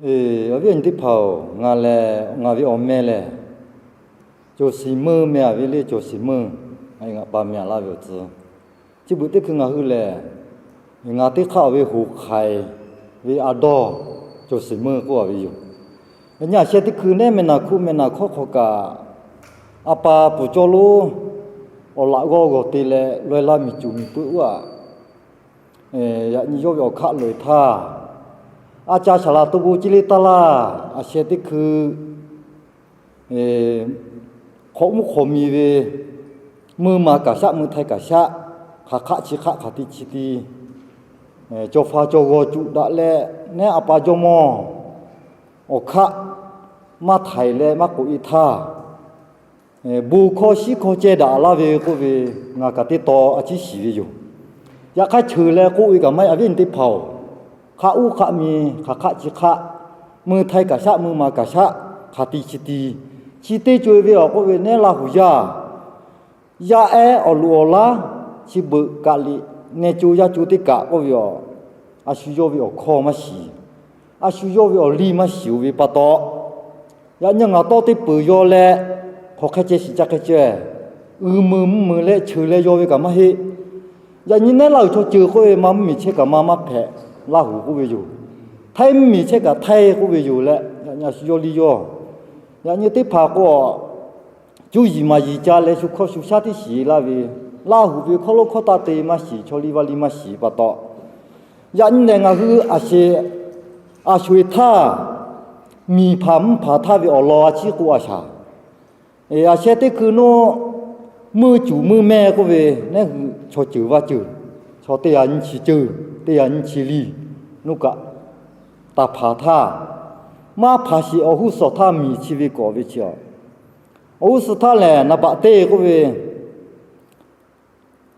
Awˬ viˉ awˬ nyi teˇ hpaˍ-oˬ, ngaˬ lehˬ ngaˬ ve awˬ meh lehˬ, Cawˬ shiˍ meuˇ meh a ve le, Cawˬ shiˍ meuˇ. Ngaˬ pa meh a laˇ ve awˬ tcuh, chi beuꞈ teˇ hkui ngaˬ hui lehˬ, ngaˬ teˇ hk'aˆ ve hoꞈ hk'aiˍ ve a dawˇ, Cawˬ shiˍ meuˇ k'oˆ a ve yoˬ. Yaꞈ nyi aˬ sheh teˇ hkui nehˉ meh naˬ hkuˆ meh naˬ hkawˉ hk'aw kaꞈ, a pa pfuhˍ cawˇ lonˉ awˬ laꞈ g'awˇ g'awˬ te leh laweh laˇ miˬ cuˬ miˬ peuˆ oˇ aꞈ, yaꞈ nyi yawˇ ve awˬ hkaˆ loꞈ-e htaˇ, a ca shaˍ laꞈ to bon ciˇ le taˇ laˇ. Aˬ sheh teˇ hkui hk'awꞈ mvuhˇ hk'awꞈ miˬ ve meuˇ ma kaꞈ shaˆ, meuˇ htaiˇ kaꞈ shaˆ, hk'aˬ hk'aˆ chi hk'aˆ hk'aˬ ti chi ti, cawˬ faˍ cawˬ g'awˬ cuꞈ daꞈ leh, nehˉ a pa jawˇ mawˇ awˬ hkaˆ maˇ htaiˍ leh maˇ k'oꞈ-e htaˇ, bon hkawˇ shiˉ hkawˇ ceh daꞈ laˇ ve k'oˆ ve, ngaˬ kaꞈ teˇ taw a ciˉ shiˍ ve yoˬ. Yaꞈ hk'aˇ cheuˬ leh k'oˆ ve kaꞈ maˇ heˆ, awˬ viˉ awˬ nyi teˇ hpaˍ-oˬ, hk'a uˉ hk'a mi, hk'aˬ hk'aˆ chi hk'aˆ, meuˇ htaiˇ kaꞈ shaˆ, meuˇ ma kaꞈ shaˆ, hk'aˬ ti chi ti, chi teˇ co-e ve awˬ k'oˆ ve nehˉ Laˇ huˍ yaˇ yaˇ ehˉ awˬ loꞈ awˬ laˉ chi beuꞈ kaꞈ liꞈ neh co yaˇ co teˇ kaꞈ k'oˆ ve yoˬ. A shu yawˇ ve awˬ hkawˇ maˇ shiˍ, a shu yawˇ ve awˬ liˇ maˇ shiˍ-oˬ ve pa taw, yaꞈ nyi ngaˬ tawˇ teˇ peuˬ yaw leh, hk'aˬ hk'e ceh shiˍ ca hk'e ceh, uiˍ meuˬ mvuhˇ meuˬ leh cheuˬ leh yaw ve kaꞈ maˇ heˆ. Yaꞈ nyi nehˉ Laˇ huˍ chaw ceuˬ k'oˆ ve, maˇ mvuhˇ miˬ chehˇ kaꞈ maˇ maˇ hpehꞈ, Laˇ huˍ k'oˆ ve yoˬ. Htaiˇ mvuhˇ miˬ chehˇ kaꞈ htaiˇ k'oˆ ve yoˬ leh, yaꞈ nyi a shu yawˇ liˇ yawˇ, yaꞈ nyi teˇ hpaˍ k'o, cuˇ yiˍ maˍ yiˍ ca leh shu hkawˇ shu shaˉ tiˉ shiˍ laˇ ve, Laˇ huˍ ve hkawˇ lonˉ hkawˇ taˇ te maˇ shiˍ, chaw liˇ vaˇ liˇ maˇ shiˍ pa taw, yaꞈ nyi lehˬ ngaˬ hui aˬ sheh, aˬ sho-eˬ htaˇ, miˬ hpanˍ mvuhˇ hpanˍ htaˇ ve awˬ lawn a ciˉ k'oˆ a shaˍ. Aˬ sheh teˇ hkui naˇ, meuˇ cuˬ meuˇ meh k'oˆ ve, nehˉ hui chaw ceuˬ vaˇ ceuˬ, chaw teˇ g'aˇ nyiˇ chi ceuˬ, teˇ g'aˇ nyiˇ chi liˇ, nuˇ kaꞈ taˍ hpanˍ htaˇ, maˇ hpanˍ sheˍ awˬ g'uˇ suhˍ htaˇ miˬ chi ve kawꞈ ve chi a, awˬ g'uˇ suhˍ htaˇ lehˬ naˍ baꞈ teˇ k'oˆ ve,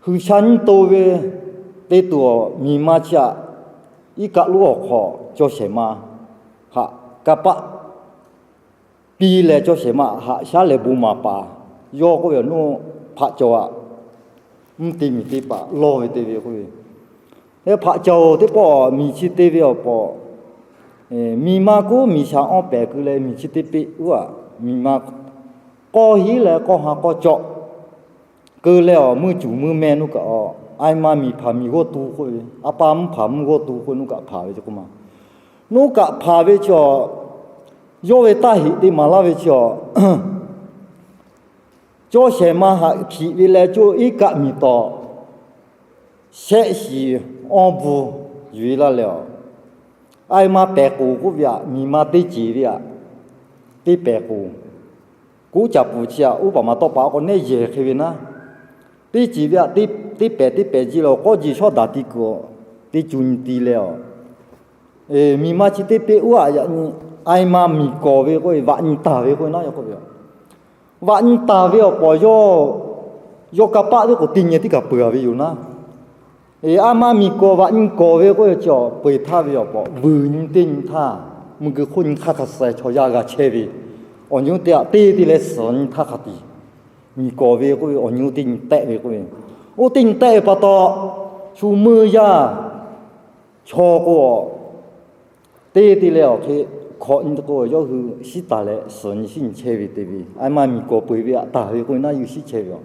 G'uiˬsha nyiˇ to ve te tuˬ awˬ miˬ ma chi aꞈ, iˉ kaˆ lonˉ awˬ hk'aw cawˇ shehˍ ma haꞈ kanˇ paˆ piˇ leh, cawˇ shehˍ ma haꞈ shaˉ lehˬ bon maˍ paˍ yawˇ k'oˆ ve awˬ nuˇ hpaꞈ cawˬ aꞈ, mvuhˇ te miˬ te paˍ lawˇ ve te ve k'oˆ ve, hpaꞈ cawˬ teˇ pawˆ miˬ chi te ve awˬ pawꞈ, miˬ ma kuˉ miˬ shaˍ awˇ pehˍ keu leh miˬ chi teˇ peˆ oˇ aꞈ, miˬ ma k'awˇ hiˉ leh k'awˇ ha k'awˇ cawˆ keu leh awˬ meuˇ cuˬ meuˇ meh nuˇ kaꞈ awˬ, a e ma miˬ hpanˍ miˬ g'awˇ tu k'oˆ ve, a pa mvuhˇ hpanˍ mvuhˇ g'awˇ tu k'oˆ nuˇ kaꞈ hpanˍ ve ce k'oˆ ma. Nuˇ kaꞈ hpanˍ ve chi awˬ, yawˇ ve taˇ heꞈ te maˍ laˇ ve chi awˬ, cawˇ shehˍ ma haꞈ hkiꞈ ve leh coˇ iˉ kaˆ miˬ tawˍ shehˆ shiˍ awˇ bvuhˇ yuˬ-e laˇ leh awˬ, a e ma pehˍ k'oˍ k'oˆ ve aꞈ, miˬ ma teˇ ceˬ ve aꞈ, teˇ pehˍ k'oˍ, kuˉ caˍ puˍ chi aꞈ, uˉ paˍ maˍ tawˆ paˍ k'o nehˉ yehˬ hk'e ve naˉ, teˇ ceˬ ve aꞈ, teˇ pehˍ teˇ pehˍ ji leh awˬ k'awˇ jeˬ shawˉ daꞈ ti kuiˬ, teˇ cu nyi ti leh awˬ, miˬ ma chi teˇ peˆ oˇ aꞈ yaꞈ nyi, a e ma miˬ kawˍ ve k'oˆ ve, vaꞈ nyi taˍ ve k'oˆ ve naˉ yawˇ k'oˆ ve, vaꞈ nyi taˍ ve awˬ pawˍ yawˇ, yawˇ kanˇ paˆ teˇ k'oˍ teˇ nyi teˇ kaꞈ peuˬ a ve yoˬ naˉ. A ma miˬ kawˍ vaꞈ nyi kawˍ ve k'oˆ ve chi awˬ peu-eˬ htaˇ ve awˬ pawꞈ vuiˬ nyi teˇ nyi htaˇ, mvuhˇ geu hk'oˆ nyi hk'aˇ hk'a suh chaw yaˇ g'a chehˇ ve, awˬ nyi oˇ teˇ aꞈ teˇ te leh suhˍ nyi htaˇ hk'a tiꞈ miˬ kawˍ ve k'oˆ ve, awˬ nyi oˇ teˇ nyi tehˆ ve k'oˆ ve, oˇ teˇ nyi tehˆ ve pa taw, shu meuˇ yaˇ chaw k'o, teˇ te leh awˬ hk'e hkawꞈ nyi k'o, yawˇ hui shiˉ taˍ leh suhˍ nyi shiˉ nyi chehˇ ve te ve, a ma miˬ kawˍ peu-eˬ ve aꞈ taˍ ve k'oˆ ve naˉ yawˇ hui shiˉ chehˇ ve yoˬ.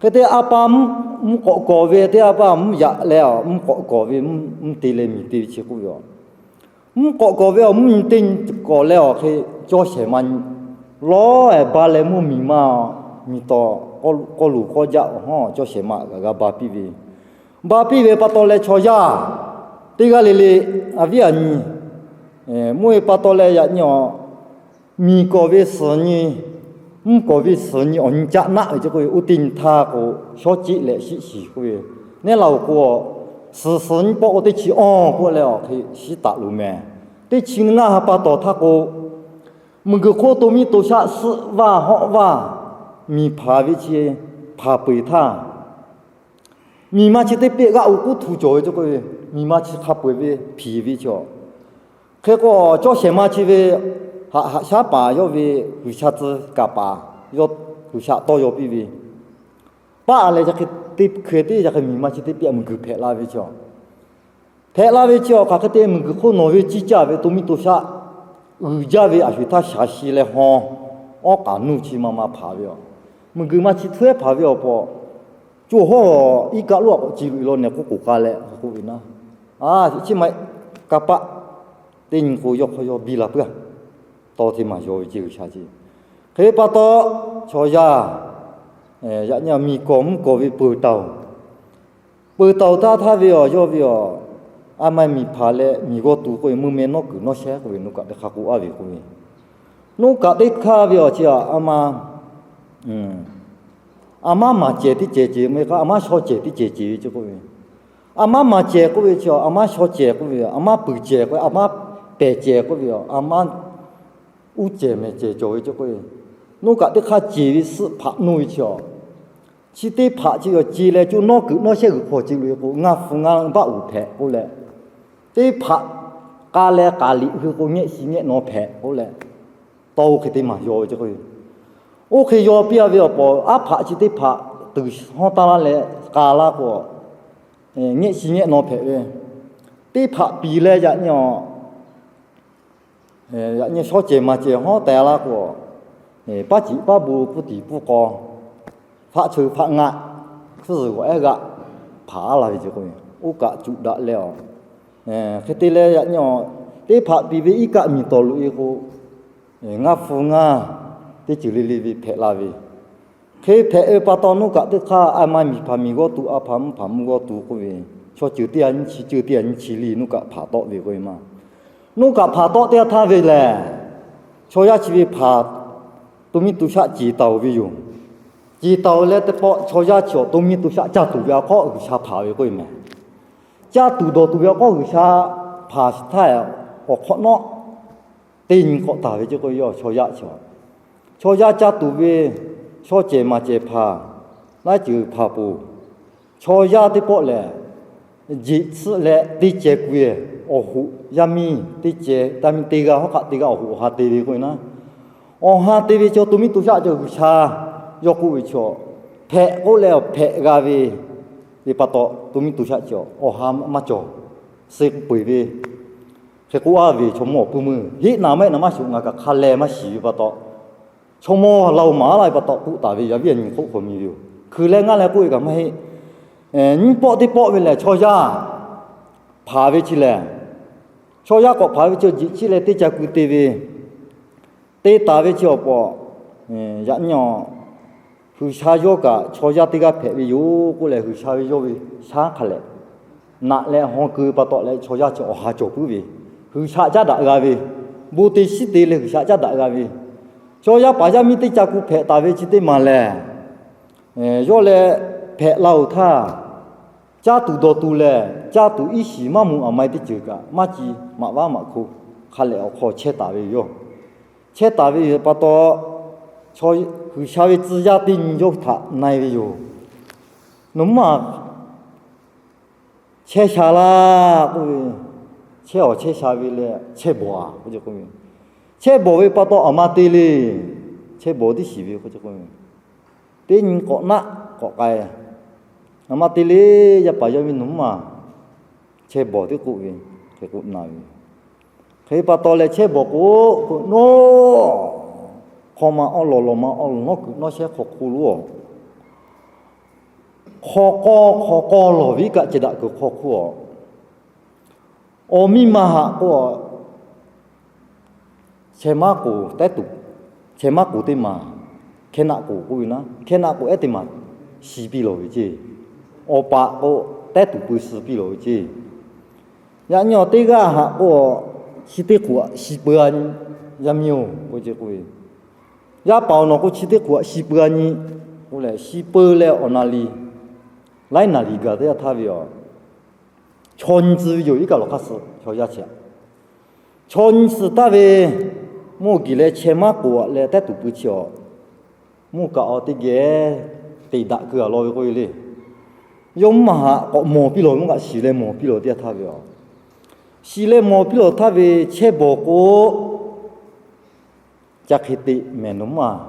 Hk'e te a pa mvuhˇ k'awꞈ kawˍ ve teˇ a pa mvuhˇ yaꞈ leh awˬ mvuhˇ k'awꞈ kawˍ ve mvuhˇ te leh miˬ te ve chi k'oˆ ve yoˬ. Mvuhˇ k'awꞈ kawˍ ve awˬ mvuhˇ nyi teˇ nyi kawˍ leh awˬ hk'e cawˇ shehˍ ma lawˉ-ehˍ ba leh mvuhˇ miˬ ma miˬ tawˍ k'awˇ loˍ k'awˇ jaˆ awˬ hawˉ cawˇ shehˍ ma kaꞈ g'a ba piˇ ve, ba piˇ ve pa taw leh chaw yaˇ teˇ g'aˇ le le, a viˉ a nyi, mvuhˇ-e pa taw leh yaꞈ nyi awˬ, miˬ kawˍ ve suhˍ nyi, mvuhˇ kawˍ ve suhˍ nyi awˬ nyi caˆ naˆ ve ce k'oˆ ve, oˇ teˇ nyi htaˇ k'o, shawˉ ceˆ leh shiˆ shiˍ k'oˆ ve, nehˉ Laˇ huˍ k'o, suhˍ suhˍ nyi pawˆ k'o teˇ chi awˬ k'oˆ leh awˬ hk'e shiˉ taˍ loˍ meh. Teˇ chi ngaˇ ha pa taw htaˇ k'o, mvuhˇ geu hk'oˆ to miˇ to shaˆ suhˆ vaˇ hawˆ vaˇ miˬ hpanˍ ve chi hpanˍ peu-eˬ htaˇ, miˬ ma chi teˇ peˆ g'aˆ-o k'uˉ htu cawˬ ve ce k'oˆ ve, miˬ ma chi hk'a peu-eˬ ve hpiˍ ve chi a. Hk'e k'o, cawˇ shehˍ ma chi ve haꞈ haꞈ shaˉ paˍ yawˇ ve G'uiˬsha tcuh kaˍ paˍ, yawˇ G'uiˬsha tawˇ yaw piˇ ve, paˆ leh yaꞈ hk'e te hk'e te yaꞈ hk'e miˬ ma chi teˇ peˆ mvuhˇ geu hpehꞈ la ve chi a. Hpehꞈ la ve chi awˬ hk'aˬ hk'e te mvuhˇ geu hk'oˆ nawˬ ve ciˇ caˇ ve to miˇ to shaˆ uiˍ jaˇ ve a shuˍ htaˇ shaˍ shi leh haw, awˉ k'aˍ nuˇ chi ma ma hpanˍ ve yoˬ. Mvuhˇ gui ma chi htuˉ hpanˍ ve awˬ pon, co hawˉ iˉ kaˆ lonˉ a k'awꞈ ci loꞈ e law neh k'oˆ k'oˍ k'a leh k'oˆ ve naˉ, a, chi ma kanˇ paˆ teˇ nyi k'o yawˇ hk'aw yawˇ biˇ la puiˉ-a. Tawˇ hteˇ maˬ yaw ve ce G'uiˬsha ce. Hk'e pa taw, chaw yaˇ, yaꞈ nyi miˬ kawˍ mvuhˇ kawˍ ve peuˬ taˍ-oˬ. Peuˬ taˍ-oˬ htaˇ htaˇ ve awˬ yawˇ ve awˬ, a ma miˬ hpanˍ leh miˬ g'awˇ tuˬ k'oˆ ve meuˇ meh nawˉ kuiˬ nawˉ shehˉ k'oˆ ve nuˇ kaꞈ teˇ hk'a k'oˆ a ve k'oˆ ve, nuˇ kaꞈ teˇ hk'aˇ ve awˬ chi a ma, a maˉ maˍ cehˬ teˇ cehˬ cehˬ ve, a maˉ shaw cehˬ teˇ cehˬ cehˬ ve ce k'oˆ ve, a maˉ maˍ cehˬ k'oˆ ve chi a maˉ shaw cehˬ k'oˆ ve, a maˉ puiˍ cehˬ k'oˆ ve, a maˉ pehˬ cehˬ k'oˆ ve, a maˉ uˉ cehˬ mehˬ cehˬ cawˬ ve ce k'oˆ ve, nuˇ kaꞈ teˇ hk'aˇ cehˬ ve suhˆ hpaꞈ nuˇ ve chi a, chi teˇ hpaꞈ chi yaw ce leh co nawˉ kuiˬ nawˉ shehˉ g'uiˬ hk'aw ce loꞈ e k'o, ngaˇ hpu ngaˇ baˆ uiˍ hpehꞈ k'oˆ leh, teˇ hpaꞈ k'a leh k'a liꞈ hui k'o, ngehˆ shi ngehˆ naw hpehꞈ k'oˆ leh, tawˇ oˇ hk'e teˇ maˬ yaw ve ce k'o, oˇ hk'e yaw piˇ a ve awˬ pon, aˉ hpaꞈ chi teˇ hpaꞈ tuˍ hawˉ taˇ laˇ leh k'a laˇ k'o, ngehˆ shi ngehˆ naw hpehꞈ ve, teˇ hpaꞈ piˍ leh yaꞈ nyi a, yaꞈ nyi shaw cehˬ maˍ cehˬ hawˉ teh laˇ k'o, paˉ ciꞈ paˉ bon pfuhˇ tiˍ pfuhˇ k'aw, faˆ cheu faˆ ngaˆ, hkuiˉ zuhˬ g'awˬ ehˉ g'aˆ hpanˍ a la ve ce k'o, oˇ kaꞈ cuꞈ daꞈ leh a, hk'e te leh yaꞈ nyi a, teˇ hpaꞈ piˍ ve iˉ kaˆ miˬ tawˍ loꞈ e k'o, ngaˇ hpu ngaˇ teˇ ceuˬ le le ve hpehꞈ la ve, hk'e hpehꞈ ve pa taw nuˇ kaꞈ teˇ hk'aˇ a ma miˬ hpanˍ miˬ g'awˇ tuˬ, a hpaˍ mvuhˇ hpanˍ mvuhˇ g'awˇ tuˬ k'oˆ ve, chaw ceuˬ teˇ g'aˇ nyiˇ chi ceuˬ teˇ g'aˇ nyiˇ chi le nuˇ kaꞈ hpanˍ tawˆ ve k'oˆ ve ma. Nuˇ kaꞈ hpanˍ tawˆ teˇ g'aˇ htaˇ ve lehˬ, chaw yaˇ chi ve hpanˍ to miˇ to shaˆ ceˬ taˍ-oˬ ve yoˬ. Ceˬ taˍ-oˬ leh teˇ pawˆ chaw yaˇ chi awˬ to miˇ to shaˆ caˇ tuˬ ve awˬ hk'aw G'uiˬsha hpanˍ ve k'oˆ ve mehˬ. Caˇ tuˬ dawˬ tuˬ ve awˬ hk'aw G'uiˬsha hpanˍ htaˇ, awˬ hk'awꞈ nawˉ teˇ nyi k'awꞈ taˍ ve ce k'o, yawˇ chaw yaˇ chi a, chaw yaˇ caˇ tuˬ ve, shaw cehˬ maˍ cehˬ hpanˍ, laiˉ ceuˬ hpanˍ poˬ. Chaw yaˇ teˇ pawˆ lehˬ, jeꞈ tsuhˆ leh teˇ ceh ku e, awˬ hoꞈ yaˇ miˇ teˇ ceh, yaˇ miˇ teˇ g'aˇ hawˉ hk'aˆ teˇ g'aˇ awˬ hoꞈ awˬ ha te ve k'oˆ ve naˉ, awˬ ha te ve chaw to miˇ to shaˆ cawˬ G'uiˬsha yawˇ k'oˆ ve chaw hpehꞈ k'oˆ leh awˬ hpehꞈ g'a ve, ve pa taw to miˇ to shaˆ cawˬ awˬ ha maˇ cawˬ, suh k'o peu eˬ ve, hk'e k'oˆ a ve chaw mawˇ awˬ pui meuˇ heˆ naˍ maˇ heˆ naˍ maˇ shuˍ ngaˬ kaꞈ hk'a leh maˇ shiˍ ve pa taw, chaw mawˇ laˇ-oˬ maˍ laˇ ve pa taw k'oˆ taˍ ve yaꞈ viˉ yaꞈ nyi k'oˆ hk'aw mi ve yoˬ. Hkui leh ngaˇ leh k'oˆ ve kaꞈ maˇ heˆ. Nyiˇ pawˆ teˇ pawˆ ve lehˬ chaw yaˇ hpanˍ ve chi lehˬ, chaw yaˇ k'awꞈ hpanˍ ve chi jeꞈ chiˆ leh teˇ ca ku te ve, te taˍ ve chi awˬ pon, yaꞈ nyi a, G'uiˬsha yawˇ kaꞈ chaw yaˇ teˇ g'aˇ hpehꞈ ve yoˬ k'oˆ leh, G'uiˬsha ve yawˇ ve shaˉ hk'a lehˬ naꞈ leh haw keu pa taw leh chaw yaˇ chi awˬ ha cawˬ puiˉ ve, G'uiˬsha caˉ daꞈ g'a ve, bon te shiˉ te leh G'uiˬsha caˉ daꞈ g'a ve, chaw yaˇ paˍ yaˇ miˇ teˇ ca ku hpehꞈ taˍ ve chi teˇ maˬ lehˬ, yawˇ leh hpehꞈ la-oˬ htaˇ, caˇ tuˬ dawˬ tuˬ lehˬ caˇ tuˬ iˉ shiˍ maˇ mvuh a ma e teˇ ceuˬ kaꞈ maˇ ci maꞈ vaˉ maꞈ hko hk'a lehˬ awˬ hk'aw chehˇ taˍ ve yoˬ. Chehˇ taˍ ve pa taw, G'uiˬsha ve tcuh yaˇ teˇ nyi yawˇ htaꞈ na e ve yoˬ. Nawˬ mvuhˇ maˬ chehˇ sha laˇ k'oˆ ve, chehˇ awˬ chehˇ sha ve leh chehˇ bawˬ a k'oˆ ce k'oˆ ve, chehˇ bawˬ ve pa taw a ma te le, chehˇ bawˬ tiˉ shiˍ ve k'oˆ ce k'oˆ ve, teˇ nyi k'awꞈ naˆ k'awꞈ k'ai, a ma te le, yaˇ paˍ yaˇ miˇ nawˬ mvuhˇ maˬ chehˇ bawˬ tiˉ k'oˆ ve, hk'e k'oˆ na ve. Hk'e pa taw leh chehˇ bawˬ k'o, k'o nawˉ hk'aw ma awˉ lawn lawn ma awˉ lawn nawˉ kuiˬ nawˉ shehˉ hk'aw hk'oˆ lo a, hk'aw k'aw hk'aw k'aw lawˬ ve iˉ kaˆ ceh daꞈ kuiˬ hk'aw hk'oˆ a, awˬ miˇ ma haꞈ k'o, chehˇ maˉ k'oˍ tehˉ tuˬ, chehˇ maˉ k'oˍ teˇ maˬ, hkehˇ naˆ k'oˍ k'oˆ ve naˉ, hkehˇ naˆ k'oˍ ehˉ teˇ maˬ shi piˇ lawˬ ve ceˇ. Awˬ paꞈ k'o tehˉ tuˬ pui suh piˇ lawˬ ve ceˇ. Yaꞈ nyi awˬ teˇ g'aˇ haꞈ k'o, chi teˇ hk'oꞈ aꞈ shi peu a nyi, yaˇ miˇ-oˬ k'oˆ ce k'oˆ ve, yaˇ paˍ awˬ nawˬ k'o chi teˇ hk'oꞈ aꞈ shi peu a nyi k'oˆ leh, shi peu leh awˬ na li laiˉ naˍ riˍ gaˬ teˇ yanˇ htaˇ ve a, chaw nyi tcuh ve yoˬ. Iˉ kaˆ lawˬ hk'aˇ suh chaw yaˇ chi aꞈ, chaw nyi suh taˍ ve, mvuhˇ geh leh chehˇ maˉ k'oˍ aꞈ leh tehˉ tuˬ pui chi a, mvuhˇ kaꞈ awˬ teˇ geh teꞈ daꞈ keu a law ve k'oˆ ve le. Yawˇ mvuhˇ maˬ haꞈ k'awꞈ mawˬ piˇ lawˬ, mvuhˇ kaꞈ shiˍ leh mawˬ piˇ lawˬ teˇ yanˇ htaˇ ve a, shiˍ leh mawˬ piˇ lawˬ htaˇ ve chehˇ bawˬ k'o, ca hk'e te mehˬ nawˬ mvuhˇ maˬ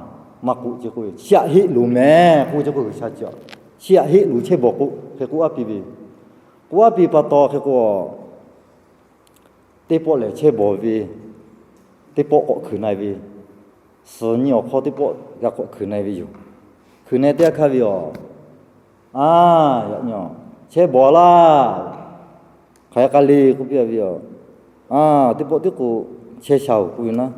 maˇ k'oˆ ce k'oˆ ve, chi aꞈ heˆ loˍ mehˬ k'oˆ ce k'oˆ G'uiˬsha chi a, chi aꞈ heˆ loˍ chehˇ bawˬ k'o hk'e k'oˆ aˉ piˇ ve, k'oˆ aˉ piˇ pa taw hk'e k'o, teˇ pawˆ lehˬ chehˇ bawˬ ve, teˇ pawˆ k'awꞈ hkuiˬ na e ve, suhˍ nyi awˬ hk'aw teˇ pawˆ g'a k'awꞈ hkuiˬ na e ve yoˬ. Hkuiˬ na e teˇ g'aˇ hkaˇ ve yoˬ. Aˬ, yaꞈ nyi, chehˇ bawˬ laˇ. Hk'aˬ hk'e k'a le k'oˆ piˇ ve yoˬ. Aˬ, teˇ pawˆ tiˉ k'o, chehˇ sha-oˬ k'oˆ ve naˉ.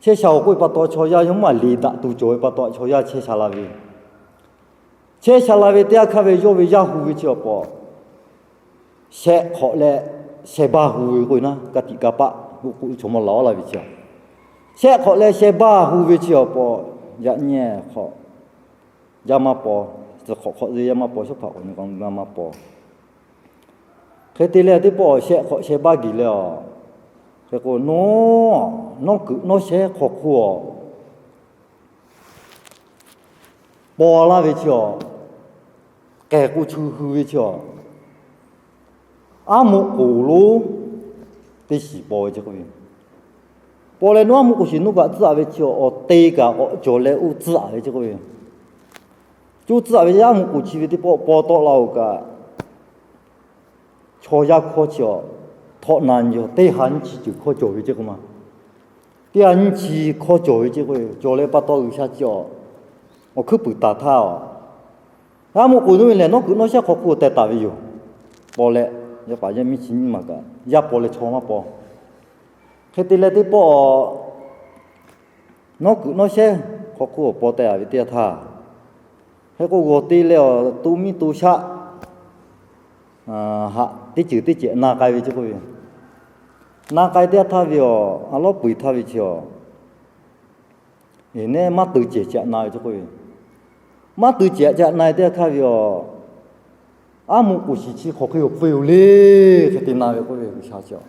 Chehˇ sha-oˬ k'oˆ ve pa taw, chaw yaˇ yawˇ maˇ liꞈ daꞈ tuˬ cawˬ ve pa taw, chaw yaˇ chehˇ sha la ve. Chehˇ sha la ve teˇ g'aˇ hkaˇ ve yawˇ ve yaˇ hu ve chi awˬ pawˍ, shehˆ hk'awꞈ leh sheh baˇ hu ve k'oˆ ve naˉ, ka tiꞈ ka paˆ k'oˆ k'o chaw mawˇ laˬ-oˬ laˇ ve chi a. Shehˆ hk'awꞈ leh sheh baˇ hu ve chi awˬ pawˍ, yaꞈ nyi hk'awꞈ yaˇ maˇ paw, tcuh hk'awꞈ hk'awꞈ ze yaˇ maˇ paw, shawˉ hpaꞈ k'awꞈ nyi k'o yaˇ maˇ paw. Hk'e te leh teˇ pawˆ shehˆ hk'awꞈ sheh baˇ geˬ leh a, hk'e k'o, nawˉ kuiˬ nawˉ shehˉ hk'aw hk'oˆ a paw laˇ ve chi a, k'ehˬ k'o chu hui ve chi a, aˉ moꞈ k'oˍ lonˉ teˇ shiˍ paw ve chi k'oˆ ve. Paw leh nawˉ aˉ moꞈ k'oˍ shiˍ nawˉ kaꞈ tcuhˉ-a ve chi a, awˬ te kaꞈ k'awꞈ cawˬ leh oˇ tcuhˉ-a ve chi k'oˆ ve. Coˇ tcuhˉ-a ve yaˇ aˉ moꞈ k'oˍ chi ve teˇ pawˆ paw tawˆ la-oˬ kaꞈ, chaw yaˇ hkawˇ chi a, htawꞈ na nyi a teˇ ha nyiˇ chi ceuˬ hkawˇ cawˬ ve ce k'o ma. Teˇ ha nyiˇ chi hkawˇ cawˬ ve ce k'o, cawˬ leh pa taw G'uiˬsha chi a, awˬ hkuiˉ puiˍ taˍ htaˇ a, aˉ moꞈ k'oˍ nawˉ ve lehˬ nawˉ kuiˬ nawˉ shehˉ hk'aw hk'oˆ teh taˍ ve yoˬ. Paw leh, yaˇ paˍ yaˇ miˇ chi nyiˇ maˬ kaꞈ yaˇ paw leh chaw maˇ paw. Hk'e te leh teˇ pawˆ a, nawˉ kuiˬ nawˉ shehˉ hk'aw hk'oˆ awˬ paw teh-a ve teˇ yanˇ htaˇ, hk'e k'o g'awˬ te leh awˬ to miˇ to shaˆ haꞈ teˇ ceuˬ teˇ cehꞈ na k'ai ve ce k'oˆ ve. Na k'ai teˇ yanˇ htaˇ ve a, a lawˉ peu-eˬ htaˇ ve chi a, eˬ, nehˉ maˇ teu cehˬ caꞈ na ve ce k'oˆ ve. Maˇ teu cehˬ caꞈ na-e teˇ yanˇ htaˇ ve a, aˉ moꞈ k'oˍ shiˍ chi hk'aˬ hk'e awˬ peu-eˬ-oˬ le, hk'e te na ve k'oˆ ve G'uiˬsha chi a.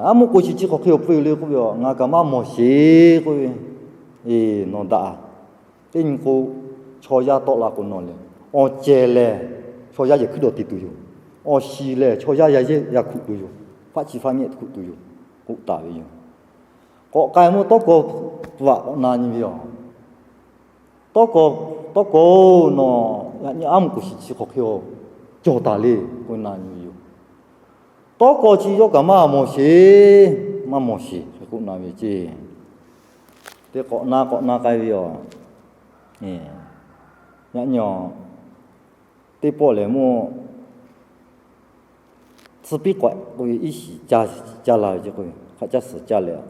Aˉ moꞈ k'oˍ shiˍ chi hk'aˬ hk'e awˬ peu-eˬ le k'oˆ ve a, ngaˬ kaꞈ maˇ mawˬ sheˍ k'oˆ ve. Eˬ, nawˬ daꞈ-a. Teˇ nyi k'o, chaw yaˇ tawˆ la k'o nawˬ lehˬ, awˬ cehˬ lehˬ chaw yaˇ yehˬ hkuiˉ dawˬ te tuˬ yoˬ. Awˬ shiˍ lehˬ chaw yaˇ yaˇ yehˬ yaˇ hkuꞈ tuˬ yoˬ. Faˆ chi faˆ nyehˆ hkuꞈ tuˬ yoˬ. K'oˆ taˍ ve yoˬ. K'awꞈ k'ai mvuhˇ tawˇ kaw pfuhˍ aꞈ k'awꞈ na nyi ve a. Tawˇ kaw, tawˇ kaw-oˬ, nawˬ yaꞈ nyi aˉ moꞈ k'oˍ shiˍ chi hk'aˬ hk'e a cawˬ taˍ le k'oˆ na nyi ve yoˬ. Tawˇ kaw chi yawˇ kaꞈ maˇ mawˬ sheˍ, maˇ mawˬ sheˍ hk'e k'oˆ na ve ce. Te k'awꞈ na k'awꞈ na k'ai ve a. Yaꞈ nyi a, teˇ pawˆ lehˬ mvuhˇ tcuh piˉ k'awꞈ k'oˆ ve iˉ shiˍ caˇ la ve ce k'o, hk'aˆ caˇ suhˍ caˇ leh,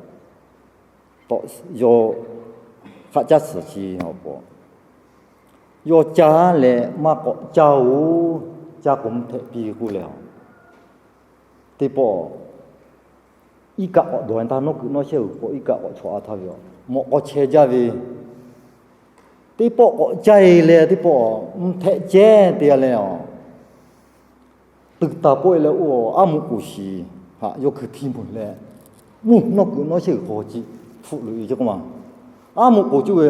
tawꞈ yawˇ hk'aˆ caˇ suhˍ chi awˬ pawˍ, yawˇ caˇ leh maˇ k'awꞈ caˇ-oˬ, caˇ k'o mvuhˇ htehꞈ piˇ ve k'oˆ leh a, teˇ pawˆ iˉ kaˆ k'awꞈ dawˬ-e htaˇ, nawˉ kuiˬ nawˉ shehˉ uiˍ k'o iˉ kaˆ k'awꞈ chawꞈ-a htaˇ ve a, mawꞈ k'aw chehˇ jaˇ ve, teˇ pawˆ k'awꞈ caˇ-e leh teˇ pawˆ mvuhˇ htehꞈ cehˇ te-a leh a, tuˬ taˍ pawˆ-e leh oˇ aˉ moꞈ k'oˍ shiˍ haꞈ yawˇ hkui htiˇ mvuh leh, mvuhˇ nawˉ kuiˬ nawˉ shehˉ uiˍ hk'aw chi hpfuhˆ loꞈ-e ce k'oˆ ma. Aˉ moꞈ k'oˍ cuˇ ve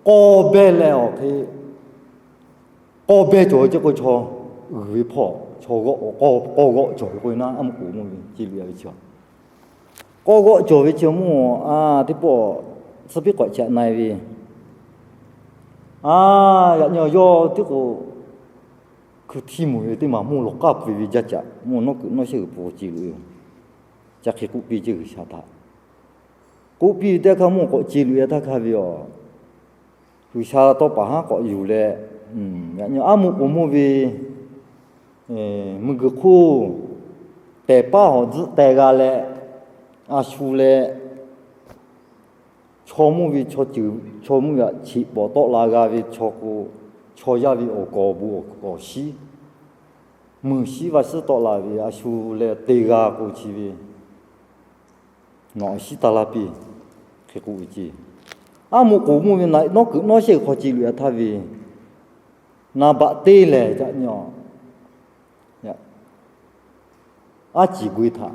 k'aw behˇ leh awˬ hk'e k'aw behˇ cawˬ ve ce k'o, chaw uiˍ ve hpawˇ chaw g'awˆ, k'aw g'awˆ cawˬ ve k'o naˉ, aˉ moꞈ k'oˍ mvuhˇ ve ce loꞈ-e ve chi a, k'aw g'awˆ cawˬ ve chi mvuhˇ a, teˇ pawˆ tcuh piˉ k'awꞈ caꞈ na-e ve a, yaꞈ nyi yawˇ teˇ k'o hkui htiˇ mvuh ve teˇ maˬ mvuhˇ lawˬ k'aˇ pui ve jaˇ caꞈ, mvuhˇ nawˉ kuiˬ nawˉ shehˉ uiˍ pawˆ ce loꞈ-e yoˬ. Chi hk'e k'oˆ piˇ ce G'uiˬsha htaꞈ. K'oˆ piˇ ve teˇ hk'aˇ mvuhˇ k'awꞈ ce loꞈ-e htaˇ hk'a ve a, G'uiˬsha tawˇ paˍ haˉ k'awꞈ yuˬ leh, yaꞈ nyi aˉ moꞈ k'oˍ mvuhˇ ve mvuhˇ guiˬ hk'oˆ pehˬ paˉ hawˍ tzuhˆ teh g'a leh, a shu leh chaw mvuhˇ ve chaw ceuˬ, chaw mvuhˇ ve aꞈ cheꞈ pawˍ tawˆ la g'a ve chaw k'o, chaw yaˇ ve awˬ kawˍ bon awˬ shiˉ, meuˬ shiˉ vaˇ shiˉ tawˆ la ve a shu leh te g'a k'o chi ve, nawˬ awˬ shiˉ taˇ laˇ piˇ hk'e k'oˆ ve ce. Aˉ moꞈ k'oˍ mvuhˇ ve nawˉ kuiˬ nawˉ shehˆ uiˍ hk'aw ce loꞈ-e htaˇ ve, naˍ baꞈ teˇ lehˬ caꞈ nyi a, aˉ ciˍ gui htaꞈ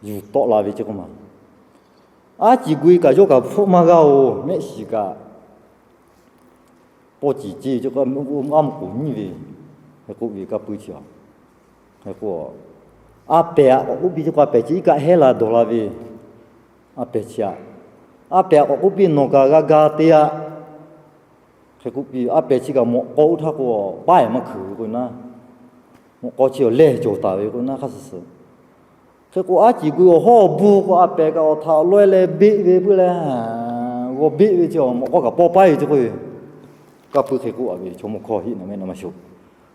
yuˬ tawˆ la ve ce k'o ma. Aˉ ciˍ gui kaꞈ yawˇ kaꞈ hpfuhˆ maˇ g'a-oˬ, mehˆ shiˍ kaꞈ paw ciˍ ce ve ce k'o, aˉ moꞈ k'oˍ nyiˇ ve hk'e k'oˆ ve kaˇ puiˉ chi a. Hk'e k'o, a pehˬ aꞈ k'awꞈ k'oˆ piˇ ce k'o, a pehˬ chi iˉ kaˆ hehˉ la dawˬ la ve, a pehˬ chi aꞈ, a pehˬ aꞈ k'awꞈ k'oˆ piˇ, nawˬ kaꞈ g'a ga te aꞈ. Hk'e k'oˆ piˇ, a pehˬ chi kaꞈ mawꞈ k'aw oˇ htaˇ k'o, paˉ-eˬ maˇ hkui ve k'o naˉ, mawꞈ k'aw chi awˬ lehˇ cawˬ taˍ ve k'o naˉ hk'aˇ suh suh. Hk'e k'o, aˉ ciˍ gu awˬ hawˉ awˬ buˇ k'o, a pehˬ kaꞈ awˬ htaꞈ laweh leh beˆ ve puiˉ leh, g'aw beˆ ve chi awˬ mawꞈ k'aw kaꞈ paw paiˉ ve chi k'oˆ ve, kaˇ puiˉ hk'e k'oˆ a ve, chaw mawˇ hkawˇ hiˆ na mehˆ na maˇ shoˍ.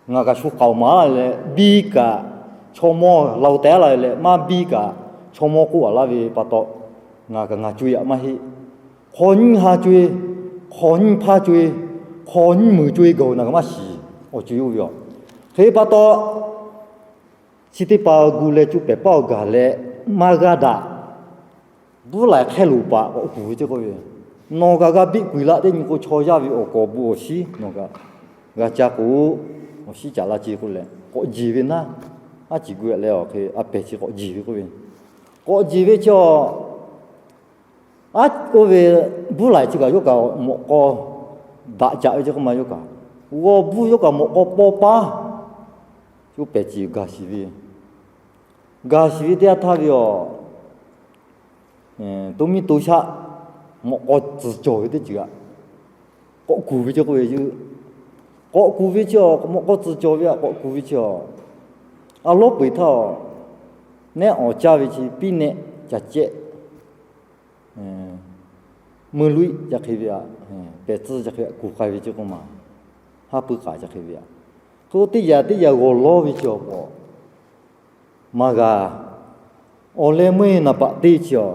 Ngaˬ kaꞈ shu k'aoˍ maˍ laˇ leh biˇ kaꞈ, chaw mawˇ la tehˉ la leh maˇ biˇ kaꞈ, chaw mawˇ k'oˆ a laˇ ve pa taw, ngaˬ kaꞈ ngaˬ co yaꞈ maˇ heˆ. Hk'aw nyiˇ ha co-e, hk'aw nyiˇ hpaˇ co-e, hk'aw nyiˇ meunˍ co-e gaˬ-oˬ, ngaˬ kaꞈ maˇ shiˍ, awˬ co-e oˇ ve yoˬ. Hk'e pa taw, chi teˇ hpaˍ gu leh cuˇ pehˍ paˇ awˬ gaˬ leh maˇ g'aˇ daꞈ. Buˉ laiˍ hk'ehˇ loˍ paˍ k'awꞈ kuˬ ve ceˇ k'oˆ ve, nawˬ kaꞈ g'a biˆ kuiˬ laˇ teˇ nyi k'o, chaw yaˇ ve awˬ kawˍ bon awˬ shiˉ nawˬ kaꞈ g'a ca k'o, awˬ shiˉ caꞈ la ce k'oˆ leh k'awꞈ jeˬ ve naˉ. Aˉ ciˍ gu a leh awˬ hk'e a pehˬ chi k'awꞈ jeˬ ve k'oˆ ve, k'awꞈ jeˬ ve chi a, aˉ, oˇ ve buˉ laiˍ chi kaꞈ yawˇ kaꞈ mawꞈ k'aw daꞈ caꞈ ve ceˇ k'oˆ ma yawˇ kaꞈ, g'aw buˇ yawˇ kaꞈ mawꞈ k'aw paw paˉ, yawˇ pehˬ ciˬ gaˬ shiˍ ve, gaˬ shiˍ ve teˇ yanˇ htaˇ ve awˬ, to miˇ to shaˆ mawꞈ k'aw tcuhˍ cawˬ ve teˇ ceuˬ aꞈ, k'awꞈ kuˬ ve ceˇ k'oˆ ve, k'awꞈ kuˬ ve chi a, mawꞈ k'aw tcuhˍ cawˬ ve aꞈ k'awꞈ kuˬ ve chi a, a lawˉ peu eˬ htaˇ a, nehˉ awˍ caˇ ve chi piˉ nehˆ caˬ cehˆ meuˇ luiˆ ca hk'e ve aꞈ, pehˬ tcuhˇ ca hk'e aꞈ kuˬ k'ai ve ceˇ k'oˆ ma, haˉ puiˉ k'aꞈ ca hk'e ve aꞈ, hk'e k'o teˇ yanˇ teˇ yanˇ g'awˬ lawˇ ve chi awˬ k'o, maˇ g'a. Awˬ leh meuˇ naˍ baꞈ teˇ chi a,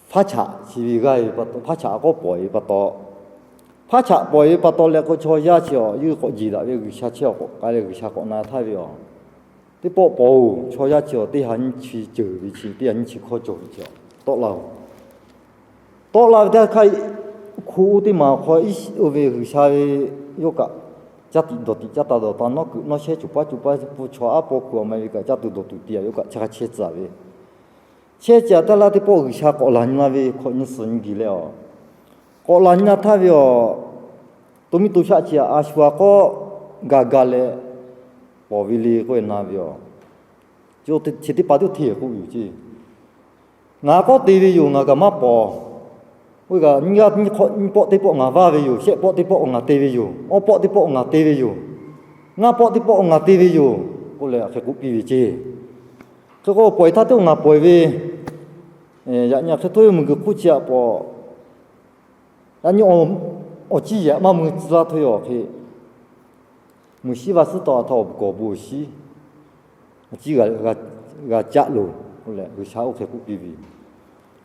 hpaˉ chaꞈ chi ve g'aˇ ve pa taw, hpaˉ chaꞈ k'awꞈ pawˍ ve pa taw, hpaˉ chaꞈ pawˍ ve pa taw leh k'o, chaw yaˇ chi a yawˇ k'awꞈ jeˬ daꞈ ve G'uiˬsha chehˇ awˬ k'awꞈ k'ai leh G'uiˬsha k'awꞈ na htaˇ ve a, teˇ pawˆ pawˍ-oˬ, chaw yaˇ chi a teˇ ha nyiˇ chi ceuˬ ve chi, teˇ ha nyiˇ chi hkawˇ cawˬ ve chi a, tawˆ la-oˬ. Tawˆ la ve teˇ hk'aˇ, hku oˇ teˇ maˬ awˬ hk'aw iˉ shiˍ oˇ ve G'uiˬsha ve yawˇ kaꞈ, caˇ tiꞈ dawˬ tiꞈ caˇ taˍ dawˬ taˍ nawˉ kuiˬ nawˉ shehˉ cuˬ paˉ cuˬ paˉ pfuhˇ chaw aˉ paw hkuiˬ awˬ ma ve kaꞈ caˇ tuˬ dawˬ tuˬ te a yawˇ kaꞈ chi hk'a chehˇ tcuh ve, chehˇ caꞈ taˇ laˇ teˇ pawˆ G'uiˬsha k'awꞈ laˬ nyi la ve hk'awꞈ nyi suhˍ nyi biˬ leh a, k'awꞈ laˬ nyi la htaˇ ve a, to miˇ to shaˆ chi a shu a k'awꞈ ga ga leh pawˍ ve le k'oˆ ve na ve a, chi teˇ hpaˍ tiˉ hteˇ k'oˆ ve yoˬ ceˇ. Ngaˬ k'awꞈ te ve yoˬ, ngaˬ kaꞈ maˇ pawˍ. Oˇ kaꞈ nyiˇ g'aˇ nyiˇ pawˆ teˇ pawˆ ngaˬ vaˇ ve yoˬ, shehˆ pawˆ teˇ pawˆ ngaˬ te ve yoˬ, awˇ pawˆ teˇ pawˆ ngaˬ te ve yoˬ, ngaˇ pawˆ teˇ pawˆ ngaˬ te ve yoˬ k'oˆ leh hk'e k'oˆ piˇ ve ceˇ. Hk'e k'o pawˍ-e htaˇ teˇ ngaˬ pawˍ-e ve, yaꞈ nyi hk'e htawˇ ve meuˬ guiˬ hk'oˆ chi aꞈ pawˍ, yaꞈ nyi awˬ ciˇ yehˬ maˇ mui tcuh laˇ htawˇ ve awˬ hk'e, meuˬ shiˉ va suhˉ taw a htaˇ awˬ gawˬ bon awˬ shiˉ, a ciˉ g'a caˆ loˬ k'oˆ leh G'uiˬsha oˇ hk'e k'oˆ piˇ ve,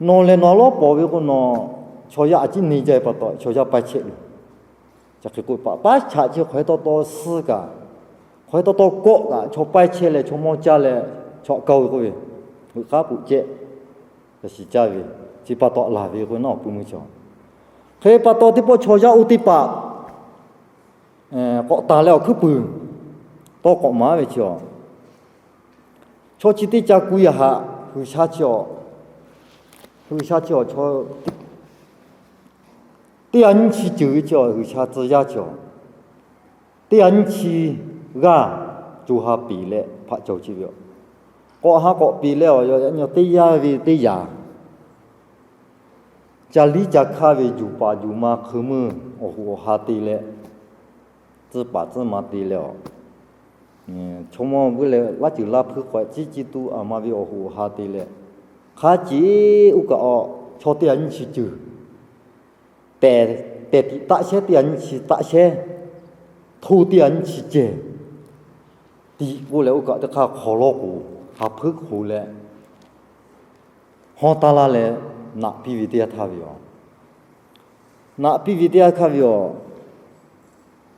nawˬ lehˬ nawˬ lawˉ pawˍ ve k'o, nawˬ chaw yaˇ a ciˉ ne jaˇ ve pa taw chaw yaˇ paiˇ chehˇ loˬ. Chi hk'e k'oˆ paˍ paˉ chaꞈ chi hk'aw hk'e taw taw suh kaꞈ, hk'aw hk'e taw taw kawˆ kaꞈ chaw paiˇ chehˇ leh chaw mawˇ caˇ leh chaw aꞈ kaoˇ ve k'oˆ ve, veuꞈ k'aˉ puꞈ cehˆ, yaꞈ shiˍ caˇ ve, chi pa taw laˬ ve k'o naˉ awˬ pui meuˇ chi a. Hk'e pa taw teˇ pawˆ chaw yaˇ oˇ teˇ hpaˍ k'awꞈ taˍ leh awˬ hkuiˉ puiˍ tawˇ k'awꞈ maˍ ve chi a, chaw chi teˇ ca ku yaꞈ haꞈ G'uiˬsha chi a, G'uiˬsha chi a chaw teˇ ha nyiˇ chi ceuˬ ve chi a, G'uiˬsha tcuh yaˇ chi a, teˇ ha nyiˇ chi g'aˇ co ha peˍ leh hpaꞈ cawˬ chi ve a. K'awꞈ ha k'awꞈ peˍ leh awˬ yaꞈ nyi teˇ yanˇ ve teˇ yanˇ, ca liˉ ca hkaˇ ve juˬ paˍ juˬ ma hk'eun meuˇ awˬ hoꞈ awˬ ha te leh, tcuh paˍ tcuh ma te leh a, chaw mawˇ ve leh laˇ ceuˬ laˇ hpuiˇ k'awehꞈ ciˉ ciˉ tuˬ a ma ve awˬ hoꞈ awˬ ha te leh, hk'a ceˬ oˇ kaꞈ a, chaw teˇ ha nyiˇ chi ceuˬ pehˬ tiꞈ taˆ shehˉ teˇ ha nyiˇ chi taˆ shehˉ, hto teˇ ha nyiˇ chi cehˬ tiꞈ k'oˆ leh oˇ kaꞈ teˇ hk'aˇ hk'aw lawˇ k'oˍ ha hpuiˉ hk'oˍ leh hawˇ taˇ laˇ leh naꞈ piˇ ve teˇ yanˇ htaˇ ve a, naꞈ piˇ ve teˇ yanˇ htaˇ ve a,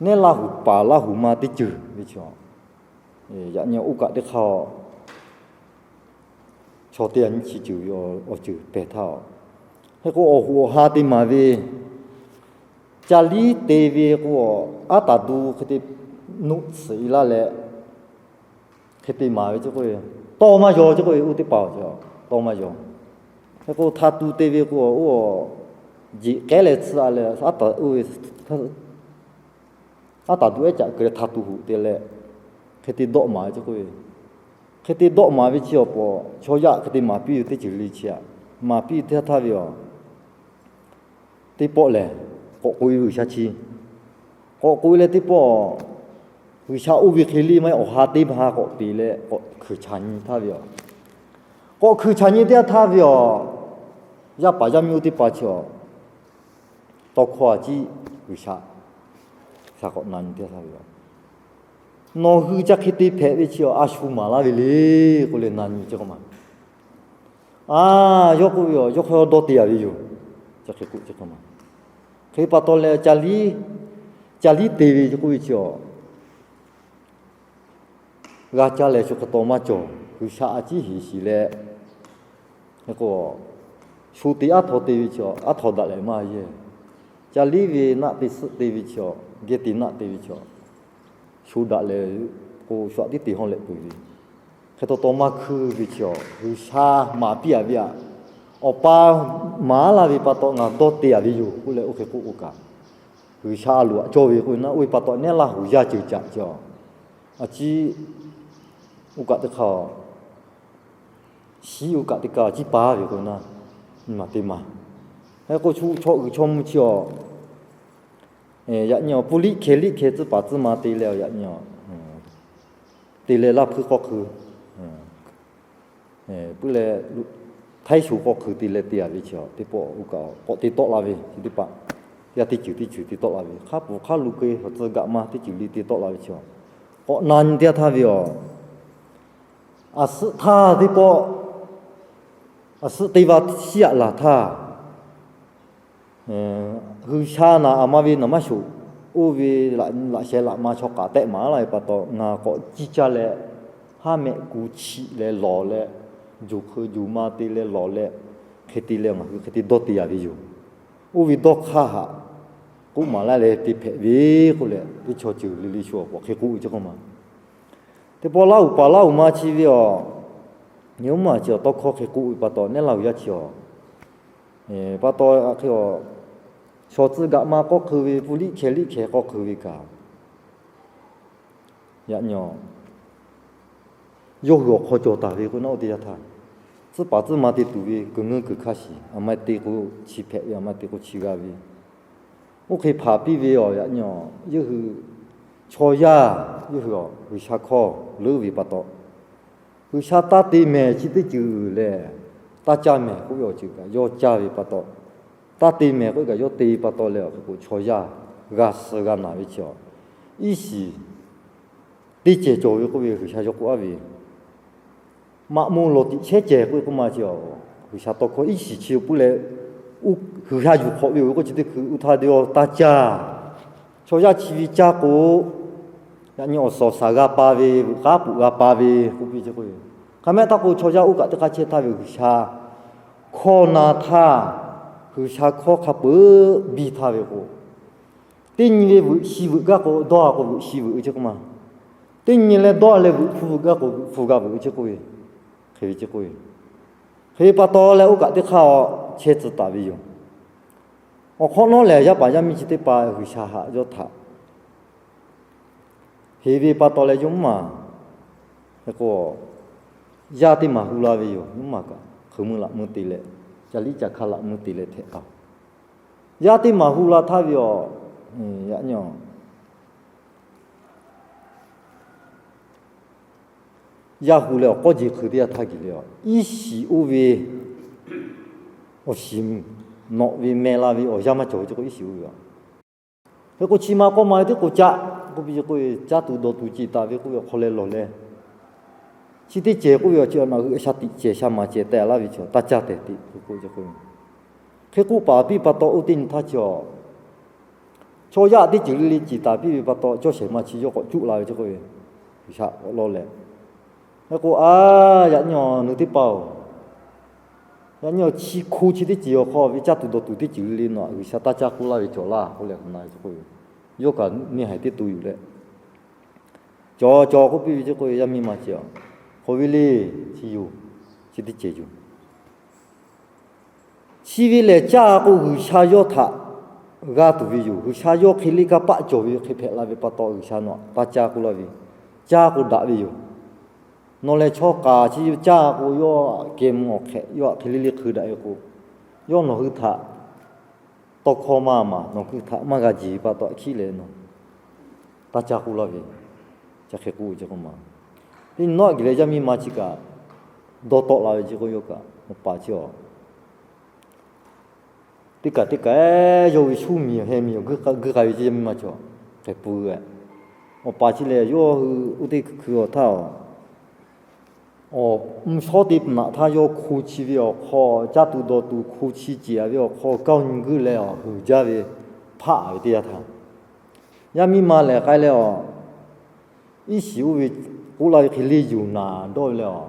neˉ Laˇ huˍ paˍ Laˇ huˍ ma teˇ ceuˬ ve chi a, yaꞈ nyi oˇ kaꞈ teˇ hk'aˇ a, chaw teˇ ha nyiˇ chi ceuˬ ve awˬ ceuˬ pehˬ htaˇ a, hk'e k'o awˬ hoꞈ awˬ ha te maˍ ve, ca liˉ te ve k'o, aˉ taˍ du hk'e te nuˆ tsuhꞈ e laˇ leh, hk'e te maˍ ve ceˇ k'oˆ ve, tawˇ maˇ yaw ceˇ k'oˆ ve, oˇ teˇ hpaˍ awˬ cawˬ tawˇ maˇ yaw. Hk'e k'o hta tu te ve k'o, oˇ jeꞈ k'ehˉ leh tsuhꞈ a leh, aˉ taˍ oˇ ve aˉ taˍ du ehˉ caꞈ keu leh hta tu hoꞈ te leh, hk'e te dawˆ maˍ ve ceˇ k'oˆ ve, hk'e te dawˆ maˍ ve chi awˬ pawˍ chaw yaˇ hk'e te maˍ piˇ ve teˇ ceuˬ le chi a, maˍ piˇ ve teˇ htaˇ ve a, teˇ pawˆ lehˬ, k'awꞈ k'oꞈ e ve G'uiˬsha chi, k'awꞈ k'oꞈ e leh teˇ pawˆ G'uiˬsha oˇ ve hk'e le maˇ heˆ, awˬ ha teˇ ma ha k'awꞈ peꞈ leh k'awꞈ hkuiˍ chaꞈ nyi htaˇ ve yoˬ. K'awꞈ hkuiˍ chaꞈ nyi teˇ yanˇ htaˇ ve yoˬ, yaˇ paˍ yaˇ miˇ oˇ teˇ hpaˍ chi awˬ tawˇ hkawˇ a ciˉ G'uiˬsha, G'uiˬsha k'awꞈ na nyi teˇ yanˇ htaˇ ve yoˬ, nawˬ hui ca hk'e te hpehꞈ ve chi awˬ a shu maˍ laˇ ve le k'oˆ leh na nyi ve chi k'oˆ ma. A, yawˇ k'oˆ ve yoˬ, yawˇ hk'aˇ dawˇ te yaꞈ ve yoˬ. Ca hk'e k'oˆ chi k'oˆ ma. Hk'e pa taw leh ca liˉ, ca liˉ te ve k'oˆ ve chi awˬ g'a caˇ leh shu hk'e taw maˇ cawˬ. G'uiˬsha a ciˉ heˍ shiˍ leh, k'o, shu te aˉ htaw te ve chi aˉ htaw daꞈ leh maˇ yehˇ. Ca liˉ ve naˆ te suhˆ te ve chi awˬ, geh te naˆ te ve chi awˬ, shu daꞈ leh k'o, shu aꞈ tiˉ te hawˇ leh peuˬ ve, hk'e taw taw maˇ hkuiˇ ve chi awˬ, G'uiˬsha maˍ piˇ yaꞈ ve aꞈ, awˬ pa maˍ laˇ ve pa taw ngaˬ dawˇ te yaꞈ ve yoˬ k'oˆ leh oˇ hk'e k'oˆ k'o kaꞈ, G'uiˬsha a loˍ aꞈ cawˇ ve k'oˆ ve naˆ, oˇ ve pa taw neˉ laˇ hoˍ yaˇ ceuˬ caꞈ chi awˬ, a ciˉ oˇ kaꞈ teˇ hk'aˇ, shiˉ oˇ kaꞈ teˇ kaꞈ ciˉ paˍ ve k'o naˆ, nyi ma teˇ ma. Hk'e k'o, chaw uiˍ chaw mvuh chi awˬ, yaꞈ nyi awˬ puˇ liˆ hkeh liˆ hkeh tcuhˉ paˍ tcuhˉ ma te leh yaꞈ nyi awˬ, te leh Laˇ hpuiˇ k'awˇ hk'eun, puiˉ leh Htaiˇ sho k'awˇ hk'eun te leh te yaꞈ ve chi awˬ, teˇ pawˆ oˇ kaꞈ k'awꞈ te tawˆ la ve chi teˇ hpaˍ, yaˇ teˇ ceuˬ teˇ ceuˬ te tawˆ la ve, hk'a pfuhˍ hk'a luˬ keu awˬ tcuh gaꞈ ma teˇ ceuˬ le te tawˆ la ve chi awˬ, k'awꞈ na nyi teˇ yanˇ htaˇ ve yoˬ, a suhˆ htaˇ teˇ pawˆ, a suhˆ teˇ va shiˉ yaꞈ laˬ htaˇ, G'uiˬsha naˍ aˬ ma ve naˍ maˇ shoˍ, oˇ ve laꞈ sheh laꞈ ma chaw k'aꞈ tehˆ maˍ laˇ ve pa taw ngaˬ k'awꞈ ciˇ caˇ leh, haˉ mehˆ ku chiꞈ leh lawˬ leh, juˬ hk'eun juˬ ma te leh lawˬ leh, hk'e te leh ngaˬ hui hk'e te dawˇ te yaꞈ ve yoˬ. Oˇ ve dawˇ hk'aˇ haꞈ k'oˆ maˍ laˇ leh te hpehꞈ ve k'oˆ leh teˇ chaw ceuˬ le le shu awˬ k'awꞈ hk'e k'oˆ ve chi k'oˆ ma. Teˇ pawˆ Laˇ huˍ paˍ Laˇ huˍ ma chi ve awˬ, nyi oˇ maˬ chi awˬ tawˇ hkawˇ hk'e k'oˆ ve pa taw neˉ laˇ hoˍ yaˇ chi awˬ, pa taw hk'e awˬ, shaw tcuh gaꞈ ma k'awˇ hk'eun ve puˇ liˆ hkeh liˆ hkeh k'awˇ hk'eun ve kaꞈ, yaꞈ nyi awˬ, yawˇ hui awˬ hk'aw cawˬ taˍ ve k'o naˆ oˇ teˇ yanˇ htaˇ, tcuhˉ paˍ tcuhˉ ma te tuˬ ve kuiˬ ngeuˇ kuiˬ hk'a shiˍ, aˬ ma te k'o chi hpehꞈ ve, aˬ ma te k'o chi g'a ve, oˇ hk'e hpanˍ piˇ ve awˬ yaꞈ nyi awˬ, yawˇ hui chaw yaˇ, yawˇ hui awˬ G'uiˬsha hkawˇ leuˉ ve pa taw, G'uiˬsha taˇ te mehˍ chi teˇ ceuˬ lehˬ, taˇ caˇ mehˍ k'oˆ ve awˬ ceuˬ kaꞈ yawˇ caˇ ve pa taw, taˇ te mehˍ k'oˆ ve kaꞈ yawˇ te ve pa taw leh awˬ hk'e k'o chaw yaˇ g'a suh g'a naˬ ve chi awˬ, iˉ shiˍ teˇ cehˬ cawˬ ve k'oˆ ve G'uiˬsha yawˇ k'oˆ aˉ ve, maꞈ mo lawˬ tiꞈ shehˉ cehˬ k'oˆ ve k'oˆ ma chi awˬ, G'uiˬsha tawˇ hkawˇ iˉ shiˍ chi peuˬ leh, G'uiˬsha yuˬ hk'awꞈ ve awˬ ve k'oˆ chi teˇ hkui uˇ htaˇ de aw taˇ caˇ. Chaw yaˇ chi ve caˇ k'o, yaꞈ nyi awˬ suhˍ awˬ shaˍ g'a pa ve, veuꞈ k'aˉ puꞈ g'a pa ve k'oˆ piˇ ce k'o, hk'a mehˆ htaˇ k'o chaw yaˇ oˇ kaꞈ teˇ hk'aˇ chehˇ htaˇ ve G'uiˬsha hkawˇ na htaˇ, G'uiˬsha hkawˇ hk'a peuˬ biˇ htaˇ ve k'o, teˇ nyi ve veuꞈ shi veuꞈ gaˇ k'o dawˇ a k'o veuꞈ shi veuꞈ ve ce k'oˆ ma. Teˇ nyi leh dawˇ leh veuꞈ hpu veuꞈ gaˇ k'o veuꞈ hpu g'a veuꞈ ve ce k'oˆ ve, hk'e ve ce k'oˆ ve, hk'e pa taw leh oˇ kaꞈ teˇ hk'aˇ chehˇ tcuh taˍ ve yoˬ. Awˬ hk'awꞈ nawˉ lehˬ yaˇ paˍ yaˇ miˇ chi teˇ hpaˍ G'uiˬsha haꞈ yawˇ htaꞈ heˍ ve pa taw leh yawˇ maˬ, k'o, yaˇ teˇ maˬ hu la ve yoˬ. Yawˇ maˬ kaꞈ hk'eun mui laꞈ mui te leh, ca liˉ ca hkaˇ laꞈ mui te leh htehꞈ taˍ. Yaˇ teˇ maˬ hu la htaˇ ve awˬ, yaꞈ nyi awˬ, yaˇ hu leh awˬ k'awˇ jeˬ hk'eun teˇ yanˇ htaˇ geh leh awˬ, iˉ shiˍ oˇ ve awˬ shiˍ nawꞈ ve meh la ve awˬ yanˇ maˇ cawˬ ve ce k'o iˉ shiˍ oˇ ve a. Hk'e k'o chi ma k'awˇ ma ve teˇ k'o caˆ k'oˆ piˇ ce k'o, caˇ tuˬ dawˬ tuˬ ceˬ taˍ ve k'oˆ ve awˬ hk'aw leh lawˬ leh, chi teˇ cehˬ k'oˆ ve awˬ chi awˬ naˬ hui a sha tiꞈ cehˬ sha maˍ cehˬ tehꞈ laˇ ve chi taˇ caˇ tehꞈ te k'oˆ ce k'o, hk'e k'oˆ paˍ piˇ pa taw oˇ teˇ nyi htaˇ chi awˬ, chaw yaˇ teˇ ceuˬ le le ceˬ taˍ piˇ ve pa taw cawˇ shehˍ ma chi yawˇ k'awꞈ cuˆ la ve ce k'o, G'uiˬsha k'awꞈ lawˇ leh, hk'e k'o a, yaꞈ nyi awˬ nu teˇ hpaˍ oˬ, yaꞈ nyi awˬ chi hko chi teˇ ceuˬ awˬ hk'aw ve caˇ tuˬ dawˬ tuˬ teˇ ceuˬ le le nawˬ G'uiˬsha taˇ caˇ k'oˆ laˇ ve cawˬ laˇ k'oˆ leh k'o na ve ce k'o, yawˇ kaꞈ neˇ haiˬ teˇ to yuˬ leh, cawˬ cawˬ k'oˆ piˇ ve ce k'o yaˇ miˇ ma ce a, hk'aw ve le, chi yoˬ, chi teˇ cehˬ yoˬ. Chi ve lehˬ caˇ k'o G'uiˬsha yawˇ htaꞈ g'a tuˬ ve yoˬ. G'uiˬsha yawˇ hk'e le kanˇ paˆ cawˬ ve hk'e hpehꞈ la ve pa taw G'uiˬsha nawˬ taˇ caˇ k'oˆ laˇ ve, caˇ k'o daꞈ ve yoˬ. Nawˬ lehˬ chaw k'aˍ chi caˇ k'o yawˇ kehˬ mvuh awˬ hk'ehꞈ yawˇ htaꞈ hk'e le le hk'eun daꞈ ve k'o, yawˇ nawˬ hui htaꞈ tawˇ hkawˇ maˇ maˍ, nawˬ hui htaꞈ maˇ g'a jeˬ ve pa taw hk'e leh nawˬ taˇ caˇ k'oˆ laˇ ve, Hk'e k'oˆ ve chi k'oˆ ma. Teˇ nawˉ geh leh yaˇ miˇ ma chi kaꞈ dawˇ tawˆ la ve chi k'oˆ, yawˇ kaꞈ awˬ pa chi a teˇ kaꞈ teˇ kaꞈ yawˇ ve shu miˬ heh miˬ awˬ guiˇ k'ai ve chi yaˇ miˇ ma chi a hk'e pui ve. Awˬ pa chi lehˬ, yawˇ hui oˇ teˇ hkui hkui awˬ htaˇ a, awˬ mvuhˇ shawˉ teˇ naꞈ htaˇ yawˇ hko chi ve awˬ hk'aw, caˇ tuˬ dawˬ tuˬ hko chi ceˬ a ve awˬ hk'aw, kaˇ nyi guiˇ leh awˬ huiˍ jaˇ ve hpaˆ ve teˇ yanˇ htaˇ, yaˇ miˇ ma lehˬ k'ai leh a, iˉ shiˍ oˇ ve k'oˆ laˇ ve hk'e le yuˬ naˍ dawˇ ve leh a,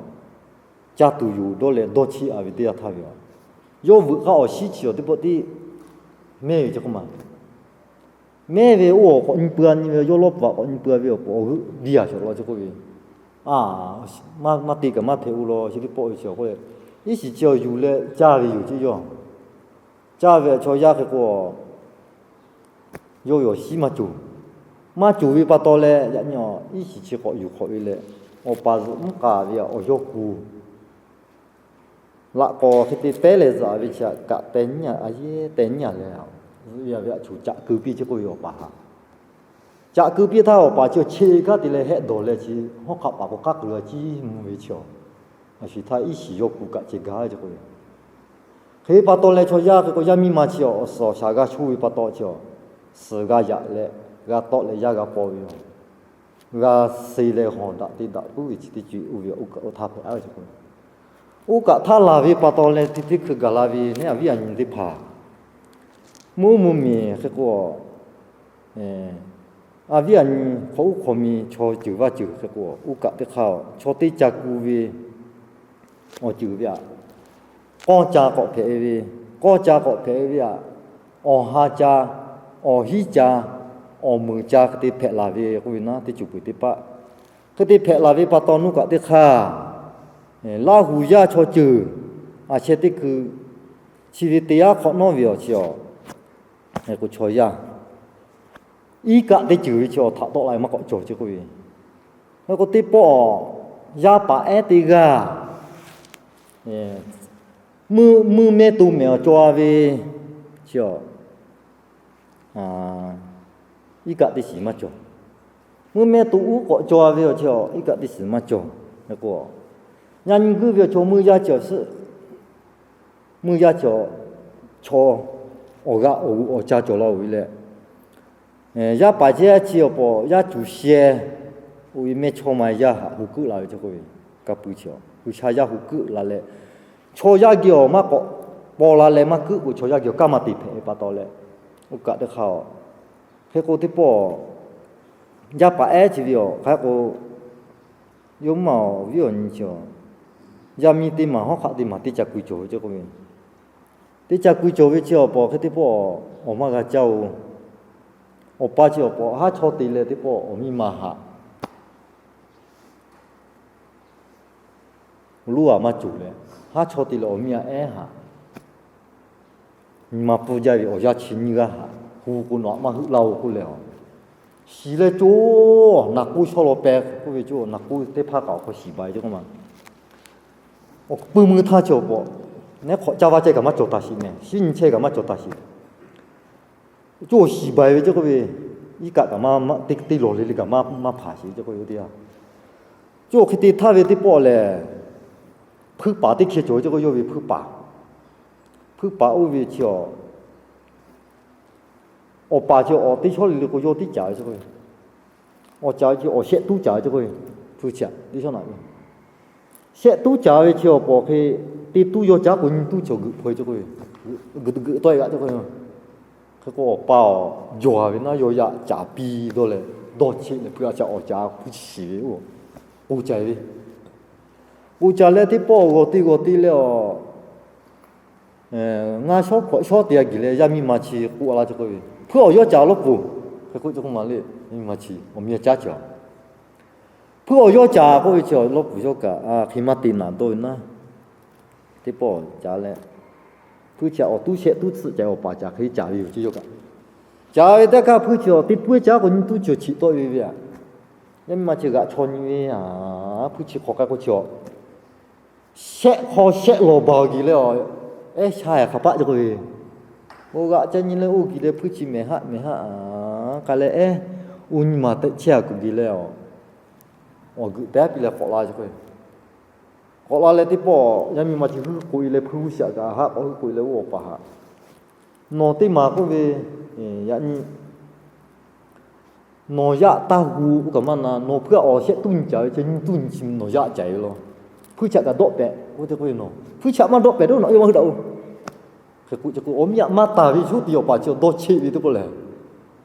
caˇ tuˬ yuˬ dawˇ leh dawˇ cheˆ a ve teˇ yanˇ htaˇ ve a, yawˇ veuꞈ k'aˇ awˬ shiˉ chi awˬ teˇ pawˆ tiˉ mehˇ ve chi k'oˆ ma. Mehˇ ve oˇ awˬ k'awꞈ nyi pui a nyi ve, yawˇ lawˇ peuˬ a k'awꞈ nyi pui a ve awˬ pawꞈ awˬ g'euˆ diˇ a shawˍ law chi k'oˆ ve, a, maˇ te kaꞈ maˇ hpehꞈ o law chi teˇ pawˆ ve chi k'oˆ leh, iˉ shiˍ chi awˬ yuˬ leh caˇ ve yoˬ ceˇ yawˇ. Caˇ ve chaw yaˇ hk'e k'o, yawˇ ve awˬ shiˉ maˇ cawˬ. Maˇ cawˬ ve pa taw leh, yaꞈ nyi a iˉ shiˍ chi k'awꞈ yuˬ hk'awꞈ ve leh, awˬ pa zuhꞈ mvuhˇ k'a ve awˬ yawˇ ku laꞈ k'awꞈ hk'e te pehˉ leh zaꞈ ve chi a kaꞈ teh nyiˉ a, a yehˉ teh nyiˉ a leh, zuhꞈ ve a ve aꞈ chu caꞈ keu piˇ chi k'oˆ ve awˬ pa haꞈ. Caꞈ keu piˇ htaˇ awˬ pa chi awˬ cheˇ kaˉ te leh hehˆ dawˬ leh chi hawˉ hk'aˆ paˍ k'o k'aˉ k'oꞈ la ciˉ mvuh ve chi a, a shu htaˇ iˉ shiˍ yawˇ ku kaꞈ ceh gaˇ ve chi k'o, hk'e pa taw leh chaw yaˇ hk'e k'o yaˇ miˇ ma chi a awˬ suhˍ awˬ shaˍ g'a sho ve pa taw chi a, suhˍ g'a yaꞈ leh g'a tawˆ leh yaˇ g'a paw ve yoˬ. G'a suh leh hawˬ daꞈ te daꞈ puiˉ ve chi teˇ ceuˬ oˇ ve oˇ kaꞈ oˇ htaˇ hpehꞈ a ve chi k'o, oˇ kaꞈ htaˇ laˬ ve pa taw leh teˇ teˇ hkui gaˬ la ve neˇ a viˉ a nyi teˇ hpaˍ, mvuhˇ oˇ mvuhˇ miˬ hk'e k'o, a viˉ a nyi hk'aw uˉ hk'aw mi chaw ceuˬ vaˇ ceuˬ hk'e k'o, oˇ kaꞈ teˇ hk'aˇ chaw teˇ ca ku ve awˬ ceuˬ ve aꞈ, k'awˇ ca k'awꞈ hpehꞈ ve, k'awˇ ca k'awꞈ hpehꞈ ve aꞈ, awˬ ha ca, awˬ hiˉ ca, awˬ meunˍ ca hk'e te hpehꞈ laˬ ve k'oˆ ve naˉ teˇ ceuˬ peuˬ teˇ paˆ hk'e te hpehꞈ laˬ ve pa taw nuˇ kaꞈ teˇ hk'aˇ, Laˇ huˍ yaˇ chaw ceuˬ a sheh teˇ hkui chi ve te yaˇ hk'awꞈ nawˉ ve awˬ chi a hk'e k'o chaw yaˇ iˉ kaˆ teˇ ceuˬ ve chi awˬ htaꞈ tawˆ la ve maˇ k'awꞈ cawˬ chi k'oˆ ve, hk'e k'o teˇ pawˆ yaˇ paˍ ehˉ teˇ g'aˇ mvuhˇ mehˇ to mehˍ awˬ cawˬ a ve chi a iˉ kaˆ teˇ shiˍ maˇ cawˬ. Mvuhˇ mehˇ to uˉ k'awꞈ cawˬ a ve awˬ chi a iˉ kaˆ teˇ shiˍ maˇ cawˬ. Hk'e k'o, yaˇ nyi guiˇ ve awˬ chaw mvuhˇ yaˇ chi awˬ suhˉ mvuhˇ yaˇ chi a chaw awˬ g'aˇ awˬ g'uˇ awˬ ca cawˬ la oˬ ve leh, yaˇ paˍ chehˇ chi awˬ pawˍ yaˇ cuˬ sheh oˇ ve mehˇ chawˇ ma yaˇ haꞈ hu keuˆ la ve chi k'oˆ ve, ka pui chi a G'uiˬsha yaˇ hu keuˆ la leh, chaw yaˇ geh awˬ maˇ k'awꞈ paw la leh maˇ keuˆ k'o chaw yaˇ geh awˬ kanˉ maˇ te hpehꞈ ve pa taw leh, oˇ kaꞈ teˇ hk'aˇ a hk'e k'o teˇ pawˆ yaˇ paˍ ehˉ chi ve awˬ hk'aˇ k'o, yawˇ maˇ awˬ viˉ awˬ nyi chi a yaˇ miˇ teˇ maˬ hawˉ hk'aˆ teˇ maˬ teˇ ca ku cawˬ ve chi k'oˆ ve, teˇ ca ku cawˬ ve chi awˬ pawˍ hk'e teˇ pawˆ awˬ maˇ g'a caˇ oˬ. Awˬ pa chi awˬ pawˍ haˉ chawˇ te leh teˇ pawˆ awˬ miˇ ma haꞈ loˉ a maˇ cawˬ leh, haˉ chawˇ te leh awˬ miˇ a ehˉ haꞈ nyi ma pfuhˇ jaˇ ve awˬ yanˇ chi nyiˇ g'aˇ haꞈ hu k'o nawˬ aꞈ maˇ heuˆ laˇ oˬ k'oˆ leh a, shiˍ leh co naˬ k'oˆ shawˉ law peh k'oˆ ve co naˬ k'oˆ teˇ hpaˇ kaꞈ awˬ hk'aw shiˍ ba ve ce k'oˆ ma. Awˬ pui mui htaˇ chi awˬ pawˍ neˉ hk'awꞈ caˇ vaˇ chehˇ kaꞈ maˇ cawˬ taˍ shiˍ mehˍ, shiˉ nyi chehˇ kaꞈ maˇ cawˬ taˍ shiˍ. Coˇ shiˍ baiˬ ve ce k'oˆ ve, iˉ kaˆ kaꞈ maˇ teˇ lawˬ le le kaꞈ maˇ hpanˍ sheˍ ve ce k'oˆ ve teˇ yanˇ, coˇ hk'e te htaˇ ve teˇ pawˆ lehˬ, hpuiˇ paˍ teˇ hkeh cawˬ ve ce k'oˆ, yawˇ ve hpuiˇ paˍ, hpuiˇ paˍ oˇ ve chi a, awˬ paˍ chi awˬ teˇ shawˉ le le k'o yawˇ tiˉ caˍ ve ce k'oˆ ve, awˬ caˍ ve chi awˬ shehˆ tuˉ caˍ ve ce k'oˆ ve, hpuiˇ chi a teˇ shawˉ naꞈ ve shehˆ tuˉ caˍ ve chi awˬ pawˍ hk'e, teˇ tuˉ yawˇ caˉ k'o nyiˇ tuˉ chi awˬ geuꞈ hpaw ve ce k'oˆ ve, geuꞈ geuꞈ tawˆ e g'aꞈ ce k'oˆ ve, hk'e k'o awˬ pa awˬ jawˬ ve naˉ yawˇ yaꞈ caˍ piˇ dawˇ leh, dawˇ cheˆ leh hpuiˇ a ca awˬ caˍ hpuiˇ chi shiˍ ve oˇ k'oˆ ca ve, k'oˆ ca leh teˇ pawˆ g'awˬ te g'awˬ te leh a, ngaˇ shawˉ hkawꞈ shawˉ te a geh leh yaˇ miˇ ma chi k'oˆ a laˇ ce k'oˆ ve, hpuiˇ awˬ yawˇ caˍ lawˇ pfuhˍ, hk'e k'oˆ ce k'oˆ ma le, miˇ ma chi awˬ miˇ a caˉ caˍ hpuiˇ awˬ yawˇ caˍ k'oˆ ve chi awˬ lawˇ pfuhˍ yawˇ kaꞈ hk'e maˇ te naˍ dawˇ ve naˉ, teˇ pawˆ caˍ leh, hpuiˇ chi awˬ tuˉ shehˆ tuˉ tsuhꞈ caˍ awˬ paˍ caˍ hk'e caˍ ve yoˬ ce yawˇ kaꞈ, caˍ ve teˇ hkaˇ hpuiˇ chi awˬ teˇ puiˉ caˉ k'o nyiˇ tuˉ chi awˬ cheꞈ tawˆ e ve ve a, yaˇ miˇ ma chi g'aꞈ chaw nyi ve a, hpuiˇ chi hk'aw k'ai k'o chi a shehˆ hk'aw shehˆ lawˬ baˬ geh leh a, ehˉ sha hk'a paˆ ce k'oˆ ve, oˇ g'aꞈ ca nyi leh oˇ geh leh hpuiˇ chi mehˍ haˆ mehˍ haˆ a k'ai leh ehˉ, oˇ nyi ma teꞈ chehˇ a kuˬ geh leh a awˬ g'euꞈ teˇ g'aˇ piˇ leh k'awꞈ la ve k'o, k'awꞈ la leh teˇ pawˆ yaˇ miˇ ma chi heuˆ k'oꞈ e leh hpuiˇ g'uˇ shaꞈ kaꞈ haˆ k'awꞈ heuˆ k'oꞈ e leh oˇ awˬ paˍ htaꞈ, nawˬ teˇ maˬ k'oˆ ve, yaꞈ nyi nawˬ yaˇ taˇ hu k'oˆ kaꞈ maˇ na, nawˬ hpuiˇ htaꞈ awˬ shehˆ tuˉ nyi caˍ ve chi nyi tuˉ nyi chi nawˬ yaˇ caiˍ ve law. Hpuiˇ chaꞈ kaꞈ dawˆ pehꞈ k'oˆ ve k'o, nawˬ hpuiˇ chaꞈ maˇ dawˆ pehꞈ teˇ nawꞈ yawˇ maˇ heuˆ daꞈ-o. Hk'e k'o, awˬ miˇ aꞈ maˇ taˍ ve shu teˇ awˬ paˍ chi dawˇ cheˆ ve teˇ pawˆ lehˬ,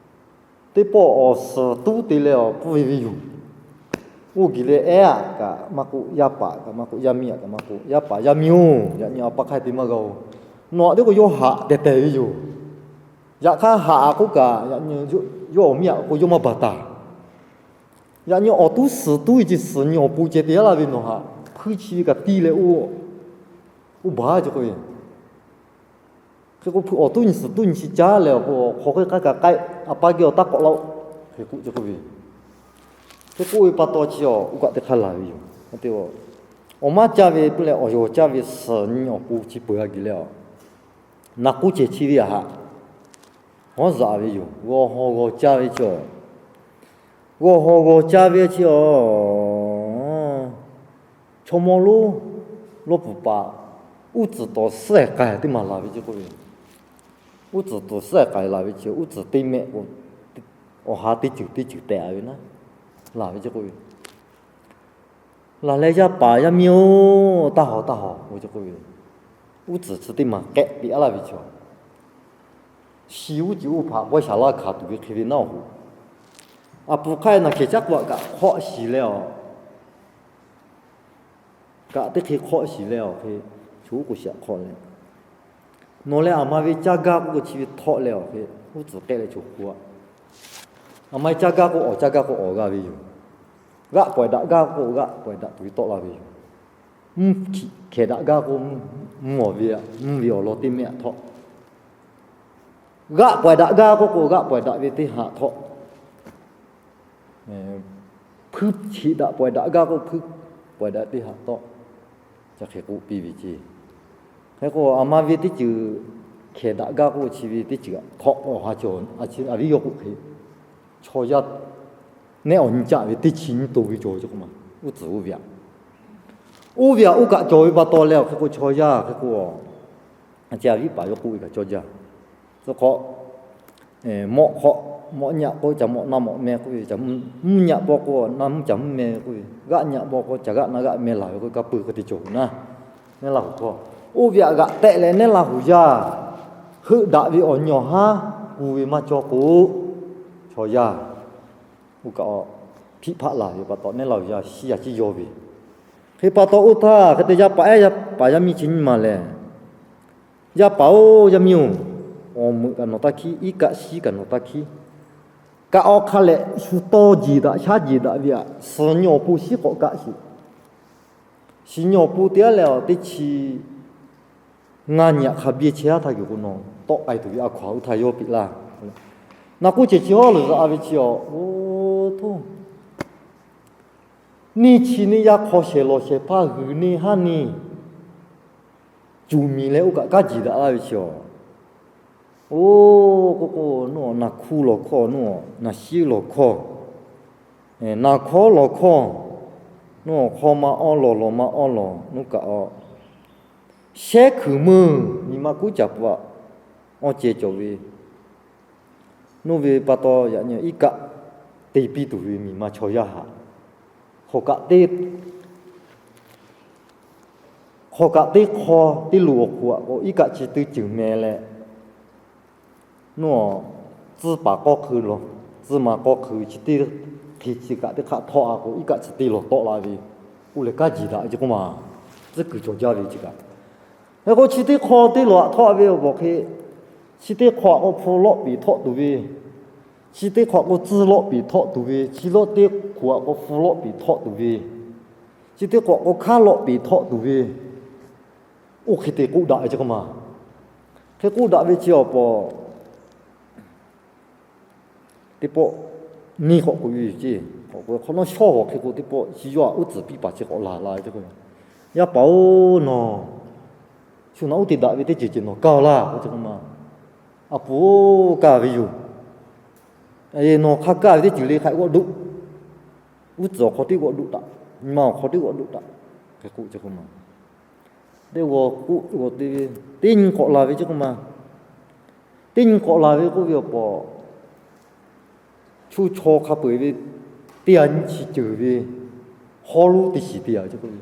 teˇ pawˆ awˬ suhˍ tuˉ te leh awˬ pfuhˇ ve ve yoˬ. Oˇ geh leh ehˉ aꞈ kaꞈ maˇ k'oˆ, yaˇ paˍ kaꞈ maˇ k'oˆ, yaˇ miˇ aꞈ kaꞈ maˇ k'oˆ, yaˇ paˍ yaˇ miˇ-oˬ, yaꞈ nyi a pa hk'aˇ te maˇ g'a-o. Nawˬ aꞈ teˇ k'o yawˇ haꞈ tehˬ tehˬ ve yoˬ. Yaꞈ hk'aˇ haꞈ k'oˆ kaꞈ, yaꞈ nyi yawˇ awˬ miˇ aꞈ k'o yawˇ maˇ baˬ taˍ. Yaꞈ nyi awˬ tuˉ suhˍ tuˉ ve chi suhˍ nyi awˬ pon ceh te yaˇ laˇ ve nawˬ haꞈ hpuiˇ chi ve kaꞈ tiˇ leh oˇ, oˇ baˬ ce k'oˆ ve. Hk'e k'o, hpuiˇ awˬ tuˉ nyi suhˍ tuˉ nyi chi caˉ leh awˬ k'o, hk'aw hk'e k'ai kaꞈ k'ai, a pa geh awˬ taˇ k'awꞈ laˇ-oˆ. Hk'e k'oˆ ce k'oˆ ve. Hk'e k'oˆ ve pa taw chi awˬ oˇ kaꞈ teˇ hk'aˇ laˬ ve yoˬ. Awˬ maˇ caˇ ve peuˬ leh awˬ yawˬ caˇ ve suhˍ nyi awˬ pon chi peuˬ a geh leh a, naˍ k'oˆ cehˬ chi ve aꞈ haꞈ hawˉ zaꞈ ve yoˬ. G'aw haw g'aw caˇ ve chi a, g'aw haw g'aw caˇ ve chi a, chaw mawˇ lonˉ lawˇ puˍ paˍ uˉ tcuhˍ tawˍ suhˉ ehˍ k'ai teˇ maˬ laˬ ve ce k'oˆ ve. Uˉ tcuhˍ tawˍ suhˉ ehˍ k'ai laˬ ve chi uˉ tcuhˍ teˇ mehˆ k'o, awˬ ha teˇ ceuˬ teˇ ceuˬ tehꞈ a ve naˉ, laˬ ve ce k'oˆ ve. Laˬ leh, yaˇ paˍ yaˇ miˇ-oˬ, taˇ hawˬ taˇ hawˬ k'oˆ ve ce k'oˆ ve. Uˉ tcuhˍ chi teˇ maˬ k'ehˆ piˇ a laˇ ve chi a, shi uˉ ceˬ oˇ hpaꞈ bawˇ shaˍ laˇ hkanˍ tuˬ ve hk'e ve naˉ-oˬ. Aˬ puˍ hk'aˇ naˬ hkehˬ caˉ k'oˆ kaꞈ hk'awˆ shiˍ leh a, kaꞈ teˇ hk'e hk'awˆ shiˍ leh awˬ hk'e, choˬ k'o shaꞈ hk'awˆ leh, nawˬ leh aˬ ma ve caˇ gaˇ k'oˆ k'o chi ve htawˆ leh awˬ hk'e, uˉ tcuhˍ k'ehˆ leh choˬ hk'oˆ a. Aˬ ma ve caˇ gaˇ k'o awˬ caˇ gaˇ k'o awˬ g'a ve yoˬ. G'aˆ pawehˬ daꞈ gaˇ k'o g'aˆ pawehˬ daꞈ tuˬ ve tawˆ la ve yoˬ. Mvuhˇ hkiꞈ hkehˬ daꞈ gaˇ k'o, mvuhˇ awˬ ve, mvuhˇ ve awˬ lawn teˇ mehˆ aꞈ htawˆ. G'aˆ pawehˬ daꞈ gaˇ k'oˆ k'o, g'aˆ pawehˬ daꞈ ve teˇ haꞈ htawˆ. Hpuiˇ hkiꞈ daꞈ pawehˬ daꞈ gaˇ k'o, hpuiˇ pawehˬ daꞈ teˇ haꞈ htawˆ. Chi hk'e k'oˆ piˇ ve ce. Hk'e k'o, aˬ ma ve teˇ ceuˬ hkehˬ daꞈ gaˇ k'o, chi ve teˇ ceuˬ aꞈ htawˆ awˬ ha cawˬ a, chi a viˉ yawˇ k'oˆ hk'e, chaw yaˇ nehˆ awˬ nyi caˆ ve teˇ chi nyiˇ to ve cawˬ ve ce k'o ma, uˉ tcuhˍ oˇ ve aꞈ, oˇ ve aꞈ oˇ kaꞈ cawˬ ve pa taw leh awˬ hk'e k'o, chaw yaˇ hk'e k'o, a chi a viˉ paˍ yawˇ k'oˆ ve kaꞈ cawˇ jaˇ. Tcuh hk'awꞈ, mawꞈ hk'awꞈ, mawꞈ nyi aꞈ k'o caˬ mawꞈ na mawꞈ meh k'oˆ ve, mvuhˇ nyi aꞈ paw k'o na mvuhˇ caˬ mvuhˇ meh ve k'oˆ ve, g'aˆ nyi aꞈ paw k'o caˬ g'aˆ na g'aˆ meh laˬ ve k'o, ka peu k'o te cawˬ naˉ, neˇ laˇ huˍ hkawˇ. Oˇ ve aꞈ g'aꞈ tehꞈ leh neˇ laˇ huˍ yaˇ heuˆ daꞈ ve awˬ nyi awˬ haˉ kuˬ ve maˇ cawˇ k'o, chaw yaˇ oˇ kaꞈ hpiˆ hpaˆ laˬ ve pa taw, neˇ laˇ huˍ yaˇ shiˉ yaˇ ciˉ yaw ve. Hk'e pa taw, oˇ htaˇ hk'e te yaˇ paˍ ehˉ yaˇ paˍ yaˇ miˇ chi nyiˇ maˬ lehˬ, yaˇ paˍ-oˬ, yaˇ miˇ-oˬ, awˬ meuꞈ kaꞈ nawˬ taˇ hkiˉ, iˉ kaˆ shiˉ kaꞈ nawˬ taˇ hkiˉ. Kaꞈ awˬ hk'a lehꞈ shu tawˇ jeˬ daꞈ shaˉ jeˬ daꞈ ve aꞈ, suhˍ nyi awˬ pon shiˉ k'awꞈ kaˆ sheˍ. Suhˍ nyi awˬ pon te aˉ leh awˬ teˇ chi ngaˇ nyi aꞈ hk'a biˇ chehˇ aˉ htaˇ g'uiˬ k'o nawˬ tawˆ k'ai tuˬ ve a hkaw-aˬ oˇ htaˇ yawˇ piˇ laˇ. Naˍ k'oˆ cehˬ chi hawˉ lo zaꞈ ve chi awˬ, oˇ htoˇ, neˇ chi neˇ yaˇ hk'aw shehˍ lawˬ shehˍ hpaˇ g'uiˬ neˇ haˉ neˇ cuˬ miˬ leh oˇ kaꞈ kanˉ jeˬ daꞈ laˇ ve chi awˬ, oˇ k'oˆ k'o, naˍ hkuˇ lawˬ hkawˇ, naˍ shiˉ lawˬ hkawˇ, naˍ hkawˇ lawˬ hkawˇ, naˍ hk'aw ma awˇ lawˬ lawˬ ma awˇ lawˬ naˉ kaꞈ a, shehˉ hkuiˬ meuˇ miˬ ma kuˉ caˍ pfuhˍ aꞈ awˇ ceh cawˬ ve, naˉ ve pa taw yaꞈ nyi iˉ kaˆ te piˇ tuˬ ve miˬ ma chaw yaˇ haꞈ, hk'aw kaꞈ teˇ hk'aw kaꞈ teˇ hk'aw teˇ loˍ awˬ hk'oꞈ aꞈ k'o, iˉ kaˆ chi teˇ ceuˬ meh leh, naˉ tcuhˇ paˍ k'awˇ hk'eun lawˬ, tcuhˇ ma k'awˇ hk'eun chi teˇ hk'e chi kaꞈ teˇ hk'aˆ htawˆ a k'o, iˉ kaˆ chi teˇ lawˬ tawˆ la ve, oˇ leh kanˉ jeˬ daꞈ ve ce k'oˆ ma, tcuhˉ kuiˬ cawˬ jaˇ ve ce kaꞈ. Hk'e k'o, chi teˇ hk'aw teˇ lawˬ aꞈ htawˆ ve awˬ bawˬ hk'e, chi teˇ hk'aw aꞈ k'o hpu lawˆ piˍ htawˆ tuˬ ve, chi teˇ hk'aw aꞈ k'o tcuhˇ lawˆ piˍ htawˆ tuˬ ve, chi lawˆ teˇ hk'oꞈ aꞈ k'o hpu lawˆ piˍ htawˆ tuˬ ve, chi teˇ hk'aw aꞈ k'o hkanˉ lawˆ piˍ htawˆ tuˬ ve, oˇ hk'e te k'oˆ daꞈ ve ce k'oˆ ma. Hk'e k'oˆ daꞈ ve chi awˬ pawˍ teˇ pawˆ neˇ k'awꞈ k'oꞈ ve yoˬ ce. K'awꞈ k'oꞈ hk'awꞈ nawˉ shawˉ hawˬ hk'e k'o teˇ pawˆ chi yawˇ aꞈ uˉ tcuhˍ piˇ paˍ chi k'awꞈ laˬ la ve ce k'o, yaˇ paˍ-oˬ, nawˬ shu naꞈ uˉ te daꞈ ve teˇ ceuˬ ceuˬ nawˬ kaˇ-oˬ laˇ k'oˆ ce k'oˆ ma. A puˍ-oˬ, kaˇ ve yoˬ. Nawˬ hk'a kaˇ ve teˇ ceuˬ le hk'a g'awˆ doˆ. G'uˇ tcuhˍ awˬ hk'aw teˇ g'awˆ doˆ taˍ, nyi ma awˬ hk'aw teˇ g'awˆ doˆ taˍ, hk'e k'oˆ ce k'o ma. Teˇ g'aw k'oˆ g'aw te ve, teˇ nyi k'awꞈ laˬ ve ce k'o ma. Teˇ nyi k'awꞈ laˬ ve k'oˆ ve awˬ pon, chu chaw hk'a peu-eˬ ve teˇ g'aˇ nyiˇ chi ceuˬ ve hawˉ lonˉ teˇ shiˍ te yaꞈ ve ce k'o ve,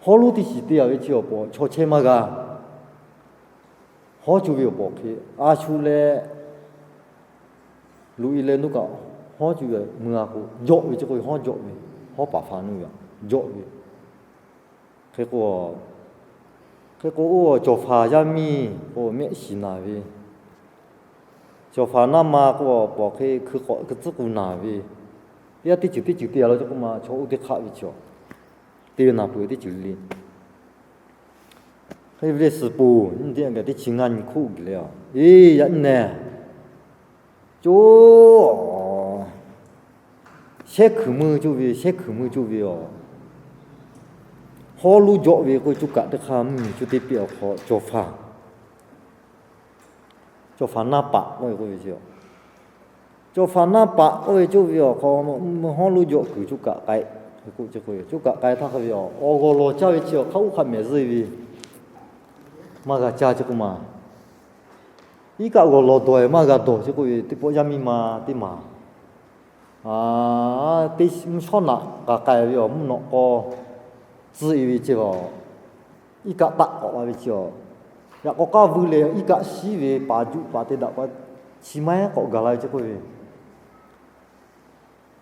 hawˉ lonˉ teˇ shiˍ te yaꞈ ve chi awˬ pon chaw chehˇ maˇ g'a. Hawˉ cuˇ ve awˬ pon hk'e a shu leh loꞈ-e leh nuˇ kaꞈ hawˉ cuˇ ve mui a k'o, jawˆ ve ce k'o ve, hawˉ jawˆ ve, hawˉ paˍ faˍ nuˇ ve jawˆ ve. Hk'e k'o, hk'e k'o oˇ cawˬ faˍ yaˇ miˇ k'o mehˆ shiˍ naˍ ve, cawˬ faˍ naˇ ma k'o pawˬ hk'e hkui k'awꞈ hkui tcuhˉ k'u naˍ ve, yaˇ teˇ ceuˬ teˇ ceuˬ te yaꞈ la ce k'o ma, chaw oˇ teˇ hk'aˆ ve chi te ve naˍ peuˬ teˇ ceuˬ le. Hk'e ve leh suhˍ poˬ nyi teˇ g'aˇ teˇ chi ngaˇ nyi hk'oˆ g'uiˬ leh a, eˬ, yaꞈ nyi nehˬ, co shehˉ hkuiˬ mui co ve, shehˉ hkuiˬ mui co ve a, hawˉ lonˉ jawˆ ve k'o, co kaꞈ teˇ hk'aˇ mvuhˇmiˬ co teˇ piˇ awˬ hk'aw cawˬ faˍ, cawˬ faˍ naˇ paꞈ k'oˆ ve k'oˆ ve ce, cawˬ faˍ naˇ paꞈ k'oˆ ve co ve awˬ hk'aw, hawˉ lonˉ jawˆ kuiˬ co kaꞈ k'ai, k'o ce k'o, co kaꞈ k'ai htaˇ hk'a ve a, awˬ g'awˬ lawˬ caˇ ve chi awˬ hk'aˇ oˇ hk'a mehˍ zuhˇ ve maˇ g'a caˇ ce k'o ma. Iˉ kaˆ g'awˬ lawˬ dawˬ-e maˇ g'a dawˬ ce k'oˆ ve, teˇ pawˆ yaˇ miˇ ma teˇ maˬ teˇ mvuhˇ shawˉ naꞈ k'a k'ai ve awˬ mvuhˇ nawꞈ k'aw tcuh-e ve ce a, iˉ kaˆ taˆ k'awꞈ la ve chi a, yaꞈ k'aw k'aˇ vuiˇ leh iˉ kaˆ shiˉ ve paˍ juˆ paˍ te daꞈ pa chi maiˉ k'awꞈ gaˬ la ve ce k'oˆ ve.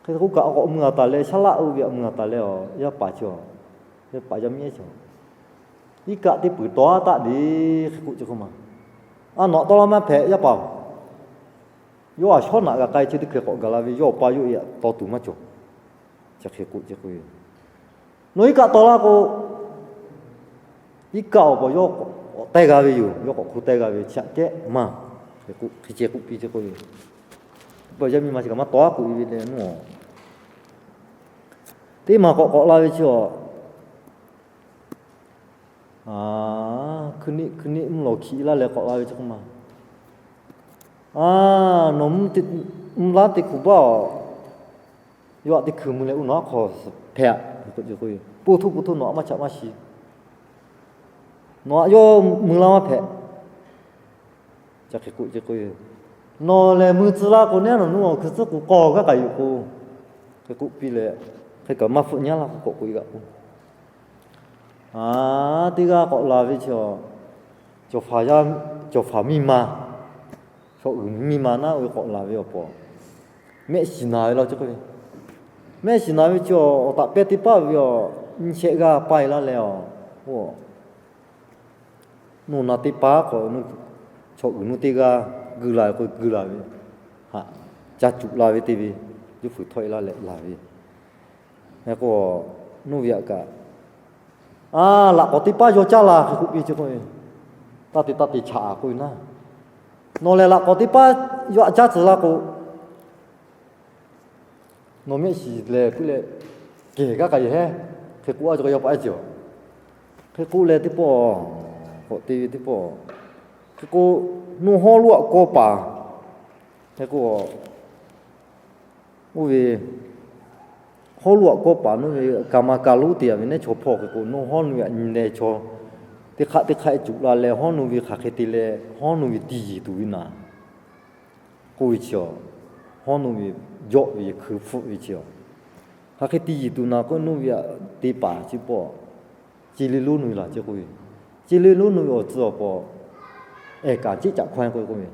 Hk'e k'oˆ kaꞈ k'awꞈ mui a taˍ leh, shaˉ laˆ oˇ ve a mui a taˍ leh a, yaˇ paˍ chi a, yaˇ paˍ yaˇ miˇ ehˉ chi a, iˉ kaˆ teˇ peuˬ tawˇ a taˆ le, hk'e k'oˆ ce k'o ma. A, nawˬ tawˇ laˇ maˇ hpehꞈ yaˇ paˍ-oˬ. Yawˇ a shawˉ naꞈ g'a k'ai chi teˇ hkeh k'awꞈ gaˬ la ve, yawˇ awˬ pa yawˇ e taw tuˬ maˇ cawˬ. Chi hk'e k'oˆ ce k'o, nawˬ iˉ kaˆ tawˇ laˇ k'o, iˉ kaˆ awˬ pon yawˇ k'awꞈ teh g'a ve yoˬ. Yawˇ k'awꞈ hk'oˆ teh g'a ve chi aꞈ kehˉ maˇ, hk'e ce k'oˆ piˇ ce k'o, yaˇ miˇ ma chi kaꞈ maˇ tawˇ a k'oꞈ e ve le nuˇ a. Teˇ maˬ k'awꞈ k'awꞈ la ve chi a, hkui neˆ hkui neˆ mvuhˇ lawˬ hkiꞈ laˇ leh k'awꞈ la ve chi k'o ma. A, nawˬ mvuhˇ laˉ teˇ hkuˍ baˆ a, yawˇ aꞈ teˇ hkui mui leh uˉ nawˬ aˉ hk'aw hpehꞈ a, k'oˆ ce k'o, po htuˇ po htuˇ nawˬ aꞈ maˇ chaꞈ maˇ shi. Nawˬ aꞈ yawˇ mui laˇ maˇ hpehꞈ. Chi hk'e k'oˆ ce k'o, nawˬ lehˬ mui tcuh laˇ k'o, neˉ nawˬ nuˇ awˬ hkui tcuhˉ k'o k'aw g'aˇ k'aꞈ yuˬ k'o, hk'e k'oˆ piˇ leh, hk'e kaꞈ maˇ hpfuhˆ nyaˉ laˇ k'o k'awꞈ k'oꞈ e g'aꞈ k'o, a, teˇ g'aˇ k'awꞈ laˬ ve chi a, cawˬ faˍ miˇ ma, chaw uiˍ miˇ ma naˉ oˇ ve k'awꞈ laˬ ve awˬ pon, mehˆ shiˍ naˍ ve law ce k'o, mehˆ shiˍ naˍ ve chi a, awˬ taꞈ pehˇ teˇ paˉ ve a, nyi shehˆ g'aˇ paˇ e laˇ leh a, oˇ, nuˇ na teˇ paˉ k'awꞈ, chaw uiˍ nuˇ teˇ g'aˇ guiˇ la ve k'o guiˇ la ve, haꞈ ca cuꞈ la ve te ve, juˇ fuiˍ htawˇ e laˇ leh laˬ ve. K'o, nuˇ ve aꞈ kaꞈ, a, laꞈ k'awꞈ teˇ paˉ yaw caˇ la hk'e k'oˆ piˇ ce k'o, taˇ te taˇ te chaꞈ k'oˆ ve naˉ, nawˬ lehˬ laꞈ k'awꞈ teˇ paˉ yaw aꞈ caˇ tcuh laˇ k'o, nawˬ mehˆ shiˍ lehˬ puiˉ leh kehˬ gaˇ k'ai hehˉ, hk'e k'oˆ a ce k'o yaˇ paˍ ehˉ ce a, hk'e k'oˆ leh teˇ pawˆ, k'awꞈ te ve teˇ pawˆ, hk'e k'o, nuˇ hawˉ lonˉ aꞈ kawˇ paˍ, hk'e k'o, oˇ ve, hawˉ lonˉ aꞈ kawˇ paˍ nuˇ ve, kaˍ ma kaˍ lonˉ te yaꞈ ve nehˉ chaw hpawˇ hk'e k'o, nuˇ hawˉ nuˇ ve aꞈ nyi leh chaw teˇ hk'aˆ teˇ hk'aˆ cuꞈ la leh hawˉ nuˇ ve hk'aˬ hk'e te leh hawˉ nuˇ ve tiˇ yiˍ tuˬ ve naˍ, k'oˆ ve chi a, hawˉ nuˇ ve jawˆ ve hkui hpfuhˆ ve chi a, hk'aˬ hk'e tiˇ yiˍ tuˬ naˍ k'o nuˇ ve aꞈ te paˍ chi pawˆ, ce le lonˉ nuˇ ve laˬ ce k'oˆ ve, ce le lonˉ nuˇ ve awˬ tcuh awˬ pon, ehˍ kaˍ ceˆ caꞈ hkaweh k'oˆ ve k'oˆ ve,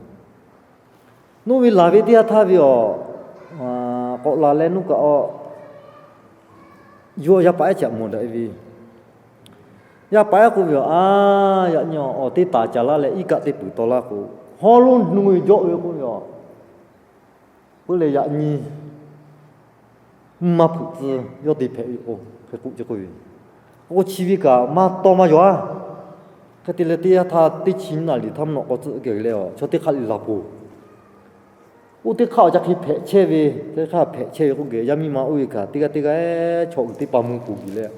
nuˇ ve laˬ ve teˇ yanˇ htaˇ ve a, k'awꞈ laˬ leh nuˇ kaꞈ a, yawˇ yaˇ paˍ ehˉ chi aꞈ mawˬ daꞈ ve, yaˇ paˍ ehˉ k'oˆ ve a, a, yaꞈ nyi awˬ teˇ taˍ caˍ laˇ leh iˉ kaˆ teˇ peuˬ taw laˇ k'o, hawˉ lonˉ nuˇ ve jawˆ ve k'oˆ ve a, puiˉ leh yaꞈ nyi mvuhˇ maˇ hpeuꞈ tcuh yawˇ te hpehꞈ ve k'o, hk'e k'oˆ ce k'oˆ ve, k'o chi ve kaꞈ maˇ tawˇ maˇ yaw a. Hk'e te leh teˇ yanˇ htaˇ teˇ chi nyiˇ naˍ liˍ htaˇ mvuhˇ nawꞈ k'aw tcuhˆ geh leh a, chaw teˇ hk'aˆ liꞈ laˬ poˬ, oˇ teˇ hk'aˆ awˬ ca hk'e hpehꞈ chehˇ ve, teˇ hk'aˆ hpehꞈ chehˇ ve k'oˆ geh yaˇ miˇ ma oˇ ve kaꞈ teˇ g'aˇ teˇ g'aˇ chaw uiˍ teˇ pa mui kuˬ biˬ leh,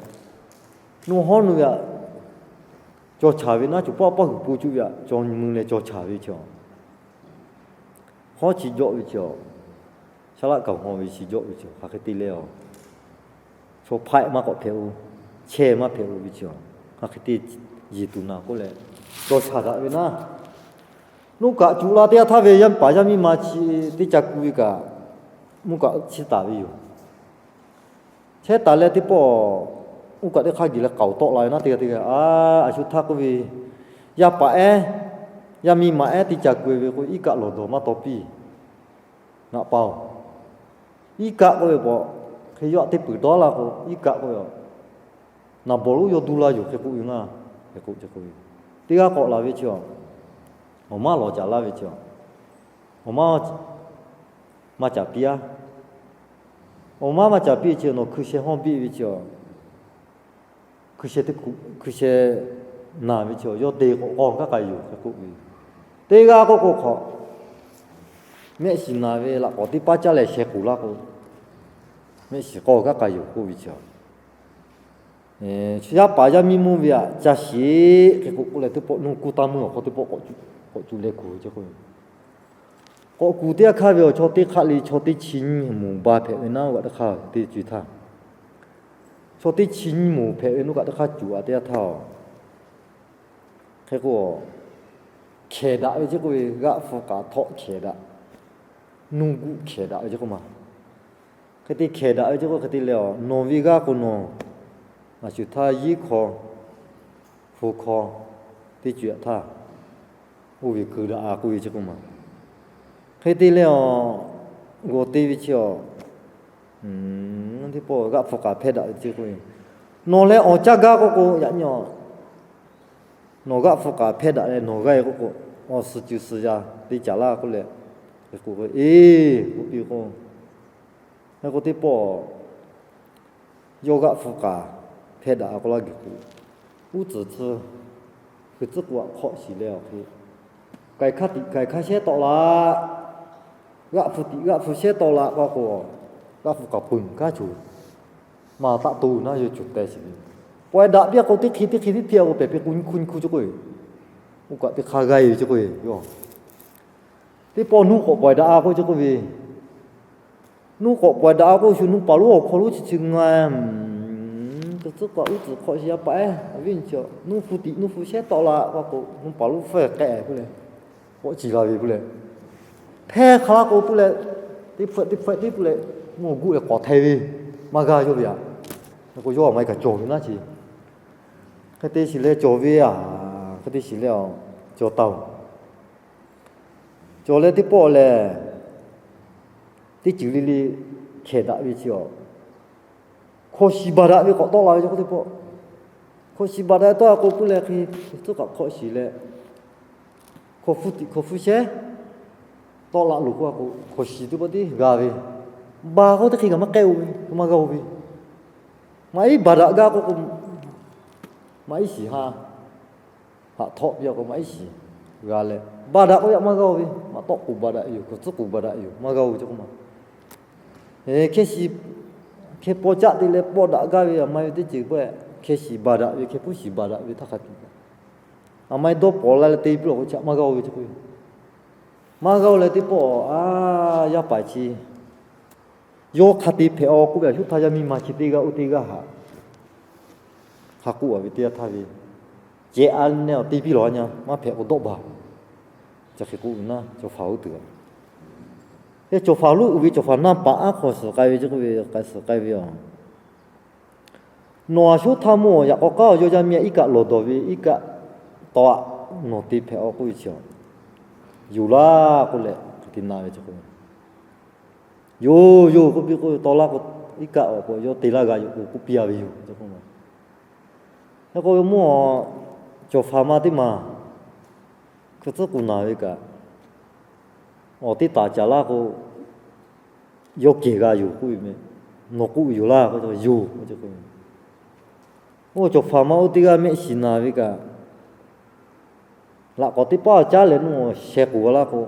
nuˇ hawˉ nuˇ ve aꞈ caw chaˍ ve naˉ, cuˬ pawˆ pawˆ huiˍ po cuˇ ve aꞈ caw mui leh caw chaˍ ve chi a, hawˉ chi jawˆ ve chi a, shaˉ laˆ kaˍ haw ve chi jawˆ ve chi a, hk'aˬ hk'e te leh a Chaw hpaˆ maˇ k'awꞈ hpehꞈ-o, chehˇ maˇ hpehꞈ-o ve chi, hk'aˬ hk'e te yeˬ tuˬ naˍ k'oˆ leh, cawˬ shaˍ daꞈ ve naˉ. Nuˇ kaꞈ cuˬ la teˇ g'aˇ htaˇ ve yaˇ paˍ yaˇ miˇ ma chi teˇ ca ku ve kaꞈ, mvuhˇ kaꞈ chiˇ taˍ ve yoˬ. Chehˇ taˍ leh teˇ pawˆ, oˇ kaꞈ teˇ hk'aˇ geh leh k'aoˍ tawˆ la ve naˉ teˇ g'aˇ teˇ g'aˇ, a, a shu htaˇ k'oˆ ve, yaˇ paˍ ehˉ, yaˇ miˇ ma ehˉ teˇ ca ku ve k'o, iˉ kaˆ lawˬ dawˬ maˇ taw piˇ. Ngaˬ pa-oˬ, iˉ kaˆ k'oˆ ve pa, hk'e yawˇ teˇ peuˬ dawˇ laˇ k'o, iˉ kaˆ k'oˆ ve, naˍ bawˬ lonˉ yawˇ duˇ laˇ yoˬ hk'e k'oˆ ve naˉ, hk'e k'oˆ ce k'o, teˇ g'aˇ k'awꞈ laˬ ve chi, awˬ maˇ lawˬ caˍ laˇ ve chi, awˬ maˇ maˇ caˍ piˇ-aˉ. Awˬ maˇ maˇ caˍ piˇ ve chi, nawˬ hkui sheh hawˇ biˇ ve chi, hkui sheh teˇ hkui, hkui sheh naˬ ve chi, yawˇ te k'awꞈ k'aw kaˉ k'ai yoˬ hk'e k'oˆ ve. Teˇ g'aˇ k'oˆ k'o hk'awꞈ, mehˆ shiˍ naˬ ve laꞈ k'awꞈ teˇ paˉ caˇ leh sheh k'oˍ laˇ k'o, mehˆ shiˍ k'aw kaˉ k'ai yoˬ k'oˆ ve chi, yaˇ paˍ yaˇ miˇ mvuhˇ ve aꞈ ca shiˍ hk'e k'oˆ k'oˆ leh, teˇ pawˆ nuˇ kuˇ taˇ meuˇ awˬ hk'aw teˇ pawˆ k'awꞈ cuˬ leh kuˬ ve ce k'o, k'awꞈ kuˬ teˇ g'aˇ hk'aˇ ve awˬ chaw teˇ hk'aˆ le chaw teˇ chi nyiˇ moˍ ba hpehꞈ ve naˉ, oˇ kaꞈ teˇ hk'aˇ teˇ co-e htaˇ, chaw teˇ chi nyiˇ moˍ hpehꞈ ve naˉ, oˇ kaꞈ teˇ hk'aˇ cuˬ a teˇ g'aˇ htaˇ, hk'e k'o, hkehˍ daꞈ ve ce k'oˆ ve, g'aˆ hpu k'aˍ htawˆ hkehˍ daꞈ, nuˇ guˆ hkehˍ daꞈ ve ce k'oˆ ma. Hk'e te hkehˍ daꞈ ve ce k'o, hk'e te leh, nawˬ ve g'aˇ k'o nawˬ, a shu htaˇ yiˉ hkaw, hpu hkaw, teˇ co-e htaˇ, oˇ ve keu daꞈ-a k'oˆ ve ce k'oˆ ma. Hk'e te leh, g'awˬ te ve chi, teˇ pawˆ g'aˆ hpu k'aˍ hpehˇ daꞈ ve ce k'o, nawˬ leh awˬ caˇ gaˇ k'oˆ k'o, yaꞈ nyi nawˬ g'aˆ hpu k'aˍ hpehˇ daꞈ leh nawˬ g'aˇ k'oˆ k'o, awˬ suhˍ cuˬ suhˍ yaˇ te caˍ laˇ k'oˆ leh, hk'e k'oˆ ve, e, k'oˆ piˇ k'o, hk'e k'o teˇ pawˆ yawˇ g'aˆ hpu k'aˍ hpehˇ daꞈ k'oˆ laˇ geh k'o, uˉ tcuhˍ tcuhˇ hkui tcuhˉ k'u aꞈ hk'awꞈ shiˍ leh awˬ hk'e, k'ai hk'aˇ tiꞈ k'ai hk'aˇ shehˉ tawˆ la, g'aˆ hpu tiꞈ g'aˆ hpu shehˉ tawˆ la k'oˆ k'o, g'aˆ hpu k'aˍ peuˬ kaˉ co maˇ taˆ to naˉ yawˇ co teh shiˍ ve. Pawehˇ daꞈ piˇ k'o, teˇ hk'e teˇ hk'e teˇ hpehˇ k'o, pehˬ piˇ k'o nyiˇ hkuˇ nyiˇ hkuˇ ce k'o, oˇ kaꞈ teˇ hk'aˇ g'aˇ e ve ce k'o, yawˇ teˇ pawˆ nuˇ k'awꞈ pawehˇ daꞈ-a k'oˆ ce k'oˆ ve, nuˇ k'awꞈ pawehˇ daꞈ-a k'oˆ shu nuˇ paˍ lonˉ awˬ hk'aw lo chi chi nga, tcuhˉ k'o uˉ tcuhˍ hk'awꞈ shiˍ yaˇ paˍ ehˉ, a viˉ nyi chi, nuˇ hpu tiꞈ nuˇ hpu shehˉ tawˆ la k'oˆ k'o, nuˇ paˍ lonˉ hpfuhˇ k'ehˆ k'oˆ leh, k'awꞈ ciˍ la ve k'oˆ leh, hpehˇ hk'a laˇ k'o k'oˆ leh, teˇ hpfuhˆ teˇ hpfuhˆ teˇ k'oˆ leh, mvuhˇ awˬ guˆ leh k'awꞈ hteh ve, maˇ g'a yawˇ ve aꞈ. K'o yawˇ a ma e kaꞈ cawˬ ve naˉ chi, hk'e te shiˍ leh cawˬ ve aꞈ, hk'e te shiˍ leh cawˬ taˍ-oˬ. Cawˬ leh teˇ pawˆ lehˬ, teˇ ceuˬ le le hkehˍ daꞈ ve chi, hkaw shiˍ baˬ daꞈ ve k'awꞈ tawˆ la ve ce k'o teˇ pawˆ, hkaw shiˍ baˬ daꞈ ve tawˆ la k'o k'oˆ leh hk'e, tcuhˉ kaꞈ hk'awꞈ shiˍ leh, hkaw hpu tiꞈ hkaw hpu shehˉ tawˆ la loˬ k'oˆ k'o, hkaw shiˍ teˇ pawˆ tiˉ g'a ve, baˬ k'o teˇ hk'e kaꞈ maˇ k'ehˆ-o ve, maˇ g'a-o ve, maˇ iˉ baˬ daꞈ gaˇ k'oˆ k'o, maˇ iˉ shiˍ ha haꞈ htawˆ piˇ-a k'o maˇ iˉ shiˍ g'a leh, baˬ daꞈ k'oˆ yaꞈ maˇ g'a-o ve, maꞈ tawˆ k'oˍ baˬ daꞈ yoˬ, hkaw tcuhˉ k'oˍ baˬ daꞈ yoˬ, maˇ g'a-o ve ce k'o ma. Hkeh shiˍ, hkeh paw caˆ te leh pawˆ daꞈ gaˇ ve a ma e ve teˇ ceuˬ pawehˇ, hkeh shiˍ baˬ daꞈ ve, hkeh puˉ shiˍ baˬ daꞈ ve htaˇ hk'a tuˬ, a ma e dawˇ pawnˍ la leh te piˇ law k'o chi maˇ g'a-o ve ce k'o, maˇ g'a-o leh teˇ pawˆ, a, yaˇ paˍ chi yawˇ hk'a te hpehꞈ-aw k'oˆ ve, a shu htaˇ yaˇ miˇ ma chi teˇ g'aˇ oˇ teˇ g'aˇ haꞈ hk'a k'oˆ a ve teˇ yanˇ htaˇ ve, ceh a neh awˬ te piˇ lawˬ a nya, maˇ hpehꞈ k'o dawˆ baˬ. Chi hk'e k'oˆ ve naˉ, cawˬ hpaˍ oˇ tuˬ, e, cawˬ hpaˍ lonˉ uiˍ ve cawˬ hpaˍ naˇ paˍ aˉ hk'aw suhˍ k'ai ve ce k'oˆ ve, k'ai suhˍ k'ai ve a, nawˬ a shu htaˇ mawˇ yaꞈ k'aw k'aˉ awˬ yawˇ yaˇ miˇ a iˉ kaˆ lawˬ dawˬ ve iˉ kaˆ tawˆ-a, nawˬ te hpehꞈ-aw k'oˆ ve chi, yoˬ laˇ k'oˆ leh hk'e te na ve ce k'o, yoˬ yoˬ k'oˆ piˇ k'o, tawˆ laˇ k'o, iˉ kaˆ awˬ k'o yawˇ te laˇ g'a yoˬ k'o k'oˆ piˇ-a ve yoˬ. Hk'e k'o, mawˇ cawˬ hpaˍ ma teˇ maˬ hkui tcuhˉ k'oˍ naˬ ve kaꞈ, awˬ teˇ taˍ caˍ laˇ k'o, yawˇ kehˬ g'a yoˬ k'oˆ ve meh. Nawˬ k'oˆ ve yoˬ laˇ k'o, yoˬ k'oˆ ce k'o, oˇ cawˬ hpaˍ ma oˇ teˇ g'aˇ mehˆ shiˍ naˬ ve kaꞈ, laꞈ k'awꞈ teˇ paˉ caˉ leh nuˇ sheh k'oˍ g'a laˇ k'o,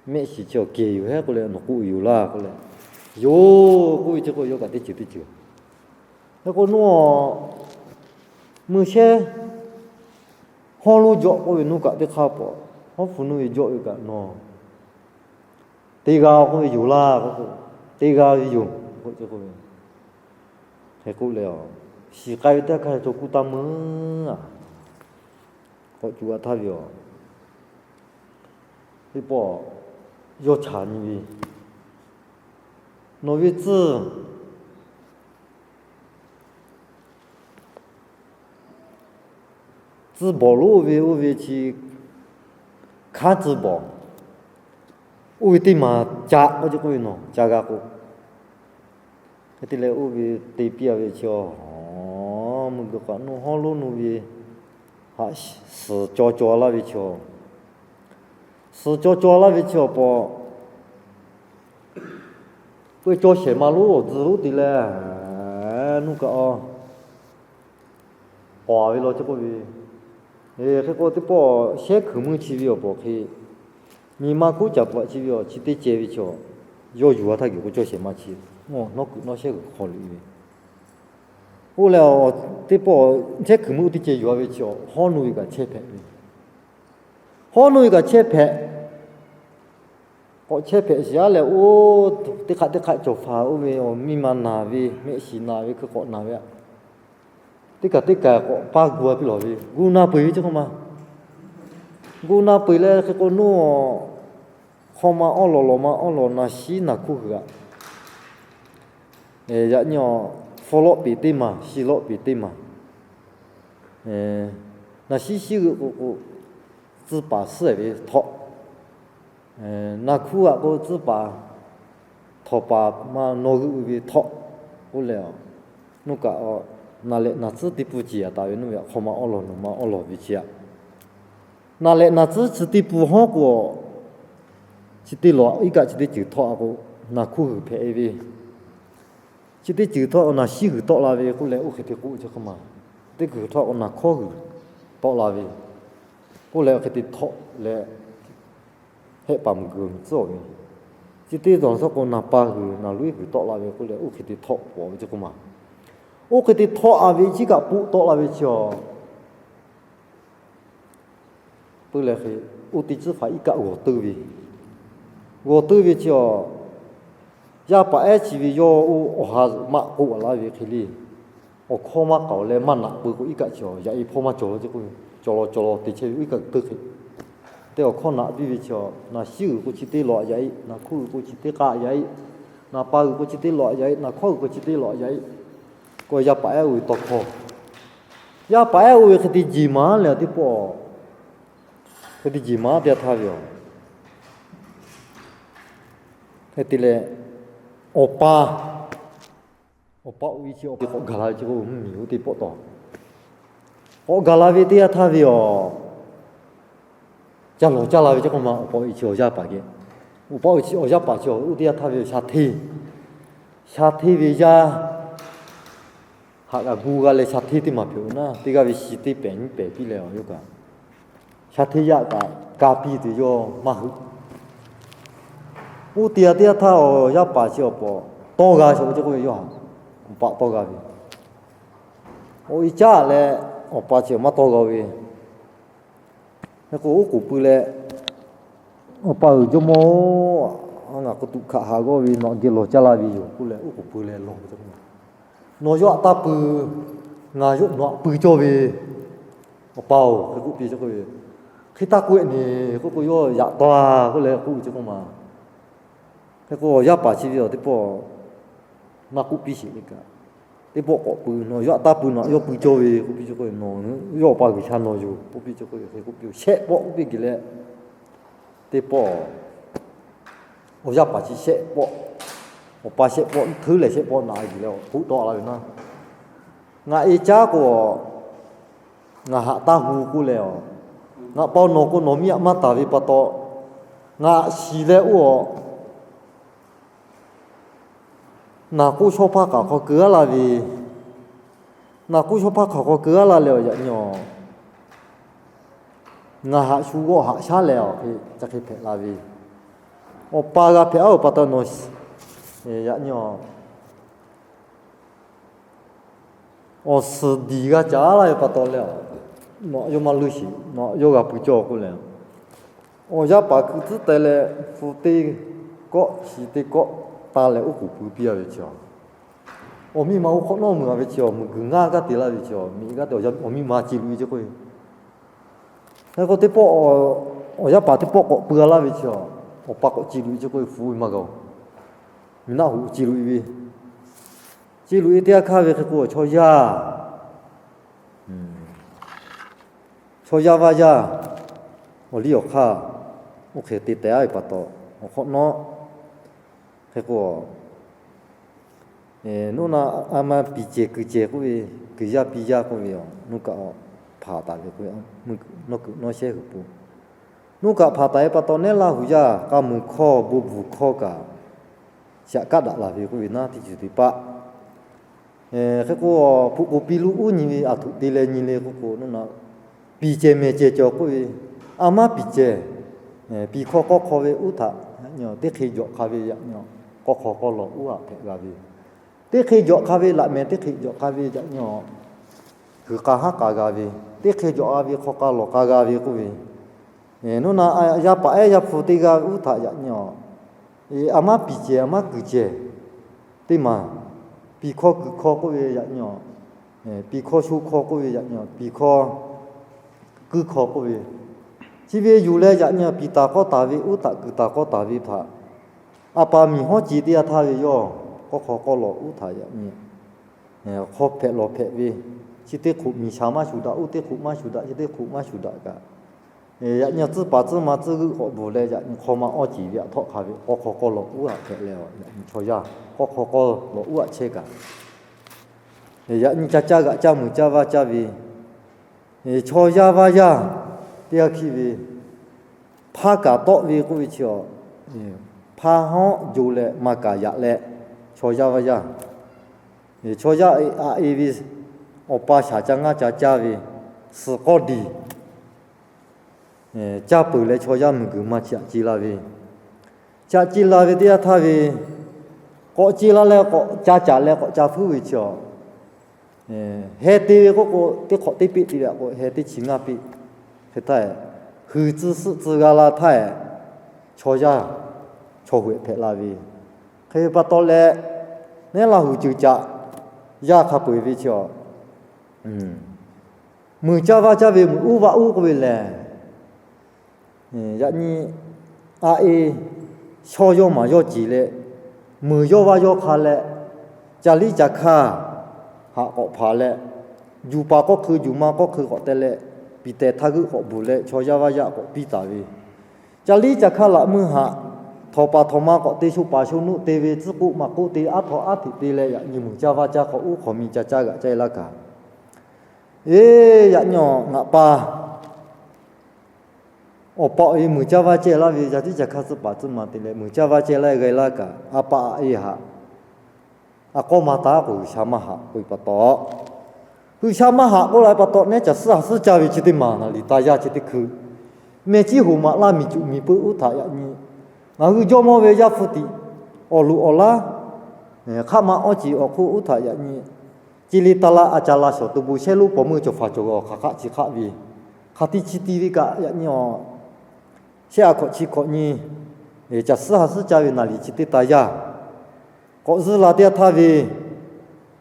mehˆ shiˍ chi awˬ kehˬ yoˬ hehˉ k'oˆ leh nawˬ k'oˆ ve yoˬ laˇ k'oˆ leh, yoˬ k'oˆ ve ce k'o, yawˇ kaꞈ teˇ ceuˬ teˇ ceuˬ. Hk'e k'o nuˇ mui shehˉ hawˉ lonˉ jawˆ k'oˆ ve nuˇ kaꞈ teˇ hk'aˇ paw, hawˉ hpu nuˇ ve jawˆ ve kaꞈ nawˬ te g'a k'oˆ ve yoˬ laˇ k'oˆ k'o, te g'a ve yoˬ. k'oˆ ce k'oˆ ve, hk'e k'oˆ leh, shiˍ k'ai ve teˇ hk'aˇ cawˬ kuˇ taˇ meuˇ a, k'awꞈ cuˬ a htaˇ ve yoˬ. Teˇ pawˆ yawˇ chaꞈ nyi ve, nawˬ ve tcuhˇ tcuhˇ bawˬ lonˉ ve oˇ ve chi hkanˉ tcuhˇ bawˬ, oˇ ve teˇ maˬ ca k'oˆ ce k'oˆ ve, nawˬ ca g'a k'o, hk'e te leh oˇ ve te piˇ a ve chi a, mvuhˇ g'uiˬ k'aꞈ nuˇ hawˉ lonˉ nuˇ ve haꞈ suhˍ caw caw laˇ ve chi a, suhˍ caw caw laˇ ve chi awˬ pawˍ, peu caw shehˍ ma lonˉ awˬ tcuhˇ lonˉ te leh, nuˇ kaꞈ a k'awˍ ve law ce k'oˆ ve, hk'e k'o teˇ pawˆ shehˉ hkuiˬ meuˇ chi ve awˬ pawˍ hk'e, nyi ma kuˉ caˍ paˍ chi ve awˬ chi teˇ ceh ve chi a, yawˇ yuˬ a htaˇ g'uiˬ k'o caw shehˍ ma chi nawˉ kuiˬ nawˉ shehˉ g'uiˬ hk'aw loꞈ e ve, oˇ leh teˇ pawˆ shehˉ hkuiˬ meuˇ oˇ teˇ ceh yuˬ a ve chi a, hawˉ nuˇ ve kaꞈ chehˇ hpehꞈ ve, hawˉ nuˇ ve kaꞈ chehˇ hpehꞈ. K'awꞈ chehˇ hpehꞈ shiˍ aˉ leh, oˇ teˇ hk'aˆ teˇ hk'aˆ cawˬ hpaˍ oˇ ve awˬ miˇ ma naˬ ve, mehˆ shiˍ naˬ ve, hkui k'awꞈ naˬ ve aꞈ, teˇ kaˬ teˇ kaˬ k'awꞈ paˇ gu a piˇ lawˬ ve, gu na peu eˬ ve ce k'oˆ ma. Gu na peu eˬ leh hk'e k'o nuˇ a, hk'aw ma awˉ lawˬ lawˬ ma awˉ lawˬ naˬ shiˉ naˬ hkuˇ hui aꞈ, yaꞈ nyi a, hpfuh lawˆ peˍ teˇ maˬ, shi lawˆ peˍ teˇ maˬ, naˬ shiˉ shiˉ g'euꞈ k'o k'o, tcuh paˍ suhˉ ve htawˆ, naˬ hkuˇ aꞈ k'o tcuh paˍ htawnˍ paˍ ma nawˬ g'euꞈ ve htawˆ k'oˆ leh, nuˇ kaꞈ naˬ lehꞈ naˬ tcuhˉ teˇ pun ciˍ yaꞈ taˍ ve nuˇ ve aꞈ hk'aw ma awˉ lawˬ nawˬ ma awˉ lawˬ ve chi aꞈ, naˬ lehꞈ naˬ tcuhˉ chi teˇ pun hawˉ k'o, chi teˇ lawˬ iˉ kaˆ chi teˇ ceuˬ htawˆ a k'o, naˬ hkuˇ hui hpehꞈ e ve, chi teˇ ceuˬ htawˆ naˬ shiˉ g'uiˬ tawˆ la ve k'oˆ leh, oˇ hk'e te k'oˆ ce k'oˆ ma. Teˇ ceuˬ htawˆ k'o naˬ hkawˉ g'uiˬ tawˆ la ve k'oˆ leh, hk'e te htawˆ leh hehˆ paˍ mvuhˇ g'uiˬ tcuhˉ ve, chi teˇ ceuˬ htawˇ k'o naˬ pa g'uiˬ naˬ loꞈ iˉ g'uiˬ tawˆ la ve k'oˆ leh, oˇ hk'e te htawˆ pawˍ ve ce k'oˆ ma. Oˇ hk'e te htawˆ a ve chi kaꞈ poˆ tawˆ la ve chi a, peu leh hk'e, oˇ teˇ tcuhˉ hpaˍ iˉ kaˆ g'awˬ teuˇ ve, g'awˬ teuˇ ve chi a, yaˇ paˍ ehˉ chi ve yawˇ oˇ awˬ ha maˆ k'oˆ a laˇ ve hk'e le. Awˬ hkawˇ maˇ k'aoˍ leh maˇ naꞈ peu k'o, iˉ kaˆ chi a yaꞈ e hpawˇ maˇ cawˬ ce k'o, cawˬ law cawˬ law te chehˇ ve iˉ kaˆ teuˇ hk'e, te awˬ hkawˇ naꞈ piˇ ve chi a, naˬ shiˉ g'uiˬ k'o chi teˇ lawˬ yaꞈ e, naˬ hkuˇ g'uiˬ k'o chi teˇ k'aˆ yaꞈ e, naˬ pa g'uiˬ k'o chi teˇ lawˬ yaꞈ e, naˬ hkawˉ g'uiˬ k'o chi teˇ lawˬ yaꞈ e, k'o yaˇ paˍ ehˉ oˇ ve tawˇ hkawˇ, yaˇ paˍ ehˉ oˇ ve hk'e te jeˬ maˍ leh teˇ pawˆ, hk'e te jeˬ maˍ teˇ yanˇ htaˇ ve a, hk'e te leh, awˬ pa, awˬ pa oˇ ve chi awˬ pa k'awꞈ gaˬ la ve ce k'o, mvuhˇ miˬ oˇ teˇ pawˆ taw k'awꞈ gaˬ la ve teˇ yanˇ htaˇ ve a, ca lawˬ caˇ la ve ce k'oˆ ma. Awˬ pa oˇ ve chi awˬ yaˇ paˍ geh, awˬ pa oˇ ve chi awˬ yaˇ paˍ chi oˇ teˇ yanˇ htaˇ ve a, sha hteˇ, sha hteˇ ve yaˇ haꞈ g'a gu g'a leh sha hteˇ teˇ maˬ hpehꞈ ve naˉ, teˇ g'aˇ ve shi teˇ pehˍ nyiˇ pehˍ piˇ leh a, yawˇ kaꞈ sha hteˇ yaˇ kaꞈ ka piˇ tuˬ yawˇ maˇ hui. Oˇ teˇ yanˇ teˇ yanˇ htaˇ awˬ yaˇ paˍ chi awˬ pawˍ tawˇ g'a shaw ce k'oˆ ve, yawˇ haꞈ awˬ pa tawˇ g'a ve, awˬ e caˉ leh awˬ pa chi maˇ tawˇ g'a ve, hk'e k'o oˉ k'oˍ pui leh, Awˬ pa uiˍ jawˇmawˇ-oˬ, ngaˬ k'o tuꞈ hkaꞈ haꞈ g'awˇ ve nawˬ geh lawˬ caˇ la ve yoˬ k'oˆ leh, oˉ k'oˍ pui leh lawˬ ve, Nawˬ yawˇ htaꞈ taˇ pui, ngaˬ yawˇ nawˬ htaꞈ pui cawˇ ve, Awˬ pa-oˬ, hk'e k'oˆ piˇ ce k'oˆ ve, Hk'e taˇ k'oˆ-e neˬ k'oˆ k'o, yawˇ yaꞈ taw-a k'oˆ leh k'oˆ ve ce k'oˆ ma. Hk'e k'o, awˬ yaˇ paˍ chi ve awˬ teˇ pawˆ maˇ k'oˆ piˇ sheˍ le kaꞈ, teˇ pawˆ k'awꞈ pui, Nawˬ yawˇ htaꞈ taˇ pui, nawˬ yawˇ pui cawˇ ve k'oˆ piˇ ce k'o, Nawˬ yawˇ Awˬ pa G'uiˬsha nawˬ yoˬ k'oˆ piˇ ce k'o, hk'e k'oˆ piˇ-oˬ, shehˆ pawˆ k'oˆ piˇ geh leh, teˇ pawˆ awˬ yaˇ paˍ chi shehˆ pawˆ, awˬ pa shehˆ pawˆ hteˇ lehˬ shehˆ pawˆ naꞈ g'uiˬ leh k'oˆ tawˆ la ve naˉ, Ngaˬ e caˉ k'o, ngaˬ haꞈ taˇ hu k'oˆ leh, ngaˬ pa nawˬ k'o nawˬ miˇ aꞈ maˇ taˍ ve pa taw, ngaˬ shiˍ leh oˇ a Naˬ k'oˆ shawˇ hpaˇ hk'aˬ hk'aw keu aˉ la ve, naˬ k'oˆ shawˇ hpaˇ hk'aˬ hk'aw keu aˉ la leh awˬ yaꞈ nyi-oˬ, ngaˬ haꞈ shu g'awˇ haꞈ shaˉ leh awˬ hk'e ca hk'e hpehꞈ la ve, Awˬ pa g'a hpehꞈ aˉ-oˬ pa taw nawˬ yaꞈ nyi-oˬ, awˬ suhˍ diˬ g'a caˍ aˉ laˇ ve pa taw leh, nawˬ yawˇ maˇ leuˇ sheˍ, nawˬ yawˇ g'a pui cawˇ k'oˆ leh, awˬ yaˇ paˍ hkui tcuhˉ teh leh, hpu teˇ kawˆ shi teˇ kawˆ taˇ leh oˉ k'oˍ pui piˇ a ve chi Awˬ miˇ ma oˇ hk'awꞈ nawˉ mui a ve chi awˬ, meuˬ guiˬ ngaˇ g'aˇ te laˇ ve chi awˬ, miˬ g'aˇ te awˬ miˇ ma ce luꞈ ve chi k'oˆ ve. Hk'e k'o teˇ pawˆ awˬ yaˇ paˍ teˇ pawˆ k'awꞈ pui a laˇ ve chi awˬ, awˬ pa k'awꞈ ce luꞈ ve chi k'oˆ ve, hpu ve maˇ g'a-oˬ. Miˬ naˆ hoꞈ ce luꞈ e ve, ce luꞈ e teˇ g'aˇ hk'aˇ ve hk'e k'o chaw yaˇ chaw yaˇ vaˇ yaˇ awˬ liˇ awˬ hk'aˇ oˇ hk'e te tehꞈ a ve pa taw, awˬ hk'awꞈ nawˉ hk'e k'o, nuˇ naˆ a ma piˍ cehˬ kuiˬ cehˬ k'oˆ ve, kuiˬ yaˇ piˇ yaˇ k'oˆ ve, nuˇ kaꞈ hpanˍ taˍ ve k'o, nawˇ kuiˬ nawˇ shehˉ hui po, nuˇ kaꞈ hpanˍ taˍ ve pa taw, neˉ laˇ huˍ yaˇ k'a muiˬ hkawˇ bon bvuhˬ hkawˇ kaꞈ shaꞈ kaˉ daꞈ laˬ ve k'oˆ ve naˉ teˇ ceuˬ teˇ paˆ. Hk'e k'o, hpu k'oˍ piˇ luˇ uˉ nyi ve aˬ htoꞈ te leh nyi le k'oˆ k'o, nuˇ naˆ piˍ cehˬ mehˬ cehˬ cawˬ k'oˆ ve, a maˉ piˍ cehˬ, piˍ hkawˇ k'awˇ hk'aw ve uˉ htaꞈ yaꞈ nyi teˇ hk'e jawꞈ hk'a ve yaꞈ nyi, k'awˇ hk'aw k'awˇ lawˬ uˉ aꞈ hpehꞈ g'a ve, teˇ hk'e jawꞈ hk'a ve laꞈ mehˍ teˇ hk'e jawꞈ hk'a ve yaꞈ nyi, kuiˬ k'a haˉ k'a g'a ve, teˇ hk'e jawꞈ g'a ve hk'aw k'a lawˬ k'a g'a ve k'oˆ ve, nuˇ naˆ yaˇ paˍ ehˉ yaˇ hpu teˇ g'aˇ uˉ htaꞈ yaꞈ nyi a maˉ piˍ cehˬ a maˉ kuiˬ cehˬ teˇ maˬ, piˍ hkawˇ kuiˬ hkawˇ k'oˆ ve yaꞈ nyi, piˍ hkawˇ sho hkawˇ k'oˆ ve yaꞈ nyi, piˍ hkawˇ kuiˬ hkawˇ k'oˆ ve, chi ve yuˬ leh yaꞈ nyi piˍ taˍ k'awˇ taˍ ve uˉ htaꞈ kuiˬ taˍ k'awˇ taˍ ve htaꞈ, a pa miˬ hawˉ ce teˇ yanˇ htaˇ ve yawˇ k'awˇ hk'aw k'awˇ lawˬ uˉ htaꞈ yaꞈ nyi hk'aw hpehꞈ lawˬ hpehꞈ ve, chi teˇ hk'oꞈ miˬ shaˍ maˇ shuˍ daꞈ, oˇ teˇ hk'oꞈ maˇ shuˍ daꞈ, chi teˇ hk'oꞈ maˇ shuˍ daꞈ kaꞈ, yaꞈ nyi tcuhˇ paˍ tcuhˇ ma tcuhˇ g'euˆ k'awꞈ bvuhˬ leh yaꞈ nyi hk'aw ma awˇ ceˬ ve aꞈ htawˆ hk'a ve k'awˇ hk'aw k'awˇ lawˬ uˉ aꞈ hpehꞈ leh, yaꞈ nyi chaw yaˇ k'awˇ hk'aw k'awˇ lawˬ uˉ aꞈ chehˇ kaꞈ, yaꞈ nyi ca caˇ g'aꞈ caˇ muiˬ caˇ vaˇ caˇ ve chaw yaˇ vaˇ yaˇ teˇ g'aˇ hkiˇ ve, hpaˇ kaꞈ tawˆ ve k'oˆ ve chi a, hpaˇ hawˉ jo leh maˇ kaꞈ yaꞈ leh, chaw yaˇ vaˇ yaˇ, chaw yaˇ aꞈ e ve, awˬ pa shaˍ ca ngaˇ ca caˇ ve, suhˍ k'awˇ diˬ caˇ peuˬ leh chaw yaˇ meuˬ guiˬ ma chi aꞈ ce la ve, chi aꞈ ce la ve teˇ yanˇ htaˇ ve, k'awꞈ ce la leh k'awꞈ ca caˍ leh k'awꞈ ca hpuiˉ ve chi a, heh te ve k'oˆ k'o, teˇ hk'awꞈ teˇ peˆ te ve aꞈ k'o, heh teˇ chi ngaˇ peˆ. Hk'e htaˇ, huiˬ tcuh suhˆ tcuh g'a la htaˇ, chaw yaˇ chaw hui hpehꞈ la ve. Hk'e pa taw leh, neˉ laˇ huˍ ceuˬ caꞈ yaˇ hk'a peu eˬ ve chi a, muiˬ caˇ vaˇ caˇ ve muiˬ uˉ vaˆ uˉ k'oˆ ve lehˬ, yaꞈ nyi aꞈ e shaw yawˇ maˍ yawˇ ceˬ leh, muiˬ yawˇ vaˇ yawˇ hk'a leh, ca liˉ ca hkaˇ haꞈ k'awꞈ hpaˍ leh, juˬ paˍ k'awˇ hk'eun juˬ ma k'awˇ hk'eun k'awꞈ te leh, piˍ tehˬ htaˇ g'euˆ k'awꞈ bvuhˬ leh chaw yaˇ vaˇ yaˇ k'awꞈ piˇ taˍ ve, ca liˉ ca hkaˇ laꞈ meuˇ haꞈ, htawnˍ paˍ htawnˍ ma k'awꞈ te, sho paˍ sho nuˆ te ve, tcuhˉ k'oˆ maꞈ k'oˆ te, aˉ htaw aˉ hteꞈ te leh yaꞈ nyi muiˬ caˇ vaˇ caˇ hk'awꞈ uˉ hk'awꞈ mi ca caˇ g'aꞈ caˇ e laˇ kaꞈ, eˬ, yaꞈ nyi ngaˬ pa awˬ pa awˬ e muiˬ caˇ vaˇ ceh laˇ ve, ca tiˉ ca hkaˇ tcuhˉ paˍ tcuhˉ ma te leh muiˬ caˇ vaˇ ceh laˇ g'a e laˇ kaꞈ, a pa aꞈ e haꞈ, a k'awˇ ma taˉ k'o G'uiˬsha maˇ haꞈ k'oˆ ve pa taw, G'uiˬsha maˇ haꞈ k'oˆ la ve pa taw, neˉ caˬ suhˉ ha suhˉ caˇ ve chi teˇ maˬ naˍ liˍ taˍ yaˇ chi teˇ hkui, mehˬ ciˉ hoꞈ maꞈ laˇ miˬ cuˬ miˬ peuˇ uˉ htaꞈ yaꞈ nyi, ngaˬ hui Jawˇmawˇ ve Yaˇ hpu tiꞈ awˬ loꞈ awˬ laˉ hk'aˆ ma awˇ ceˬ awˬ hk'oˆ uˉ htaꞈ yaꞈ nyi, ce le ta la a ca la shawˍ to bon shehˉ lonˉ paw meuˇ cawˬ hpaˍ cawˬ g'awˬ hk'aˬ hk'aˆ chi hk'aˆ ve, hk'aˬ ti chi ti ve kaꞈ yaꞈ nyi a, shehˆ a hkawꞈ chi hkawꞈ nyi, caˬ suhˉ ha suhˉ caˇ ve naˍ liˍ chi teˇ taˍ yaˇ k'awꞈ zuhˆ la teˇ yanˇ htaˇ ve,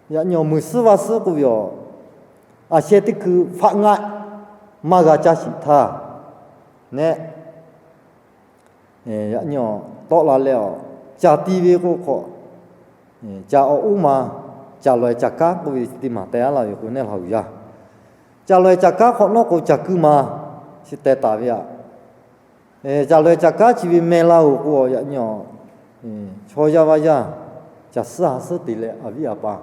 yaꞈ nyi awˬ muiˬ suhˉ vaˇ suhˉ k'oˆ ve a, a sheh teˇ hkui faˆ ngaˆ maˇ g'a caˇ shiˍ htaˇ, neˉ yaꞈ nyi a tawˆ la leh a, caˬ ti ve k'o hk'awꞈ, caˬ awˬ uˉ ma, caˬ laweh caˬ kanˉ k'oˆ ve teˇ maˬ teh aˉ la ve k'o neˉ la uiˍ yaˇ, caˬ laweh caˬ kanˉ hk'awꞈ nawˉ k'o caˬ kuiˇ ma chi teh taˍ ve aꞈ, caˬ laweh caˬ kanˉ chi ve meh la oˬ k'o a, yaꞈ nyi a chaw yaˇ vaˇ yaˇ caˬ suhˉ ha suhˉ te leh a viˉ a pa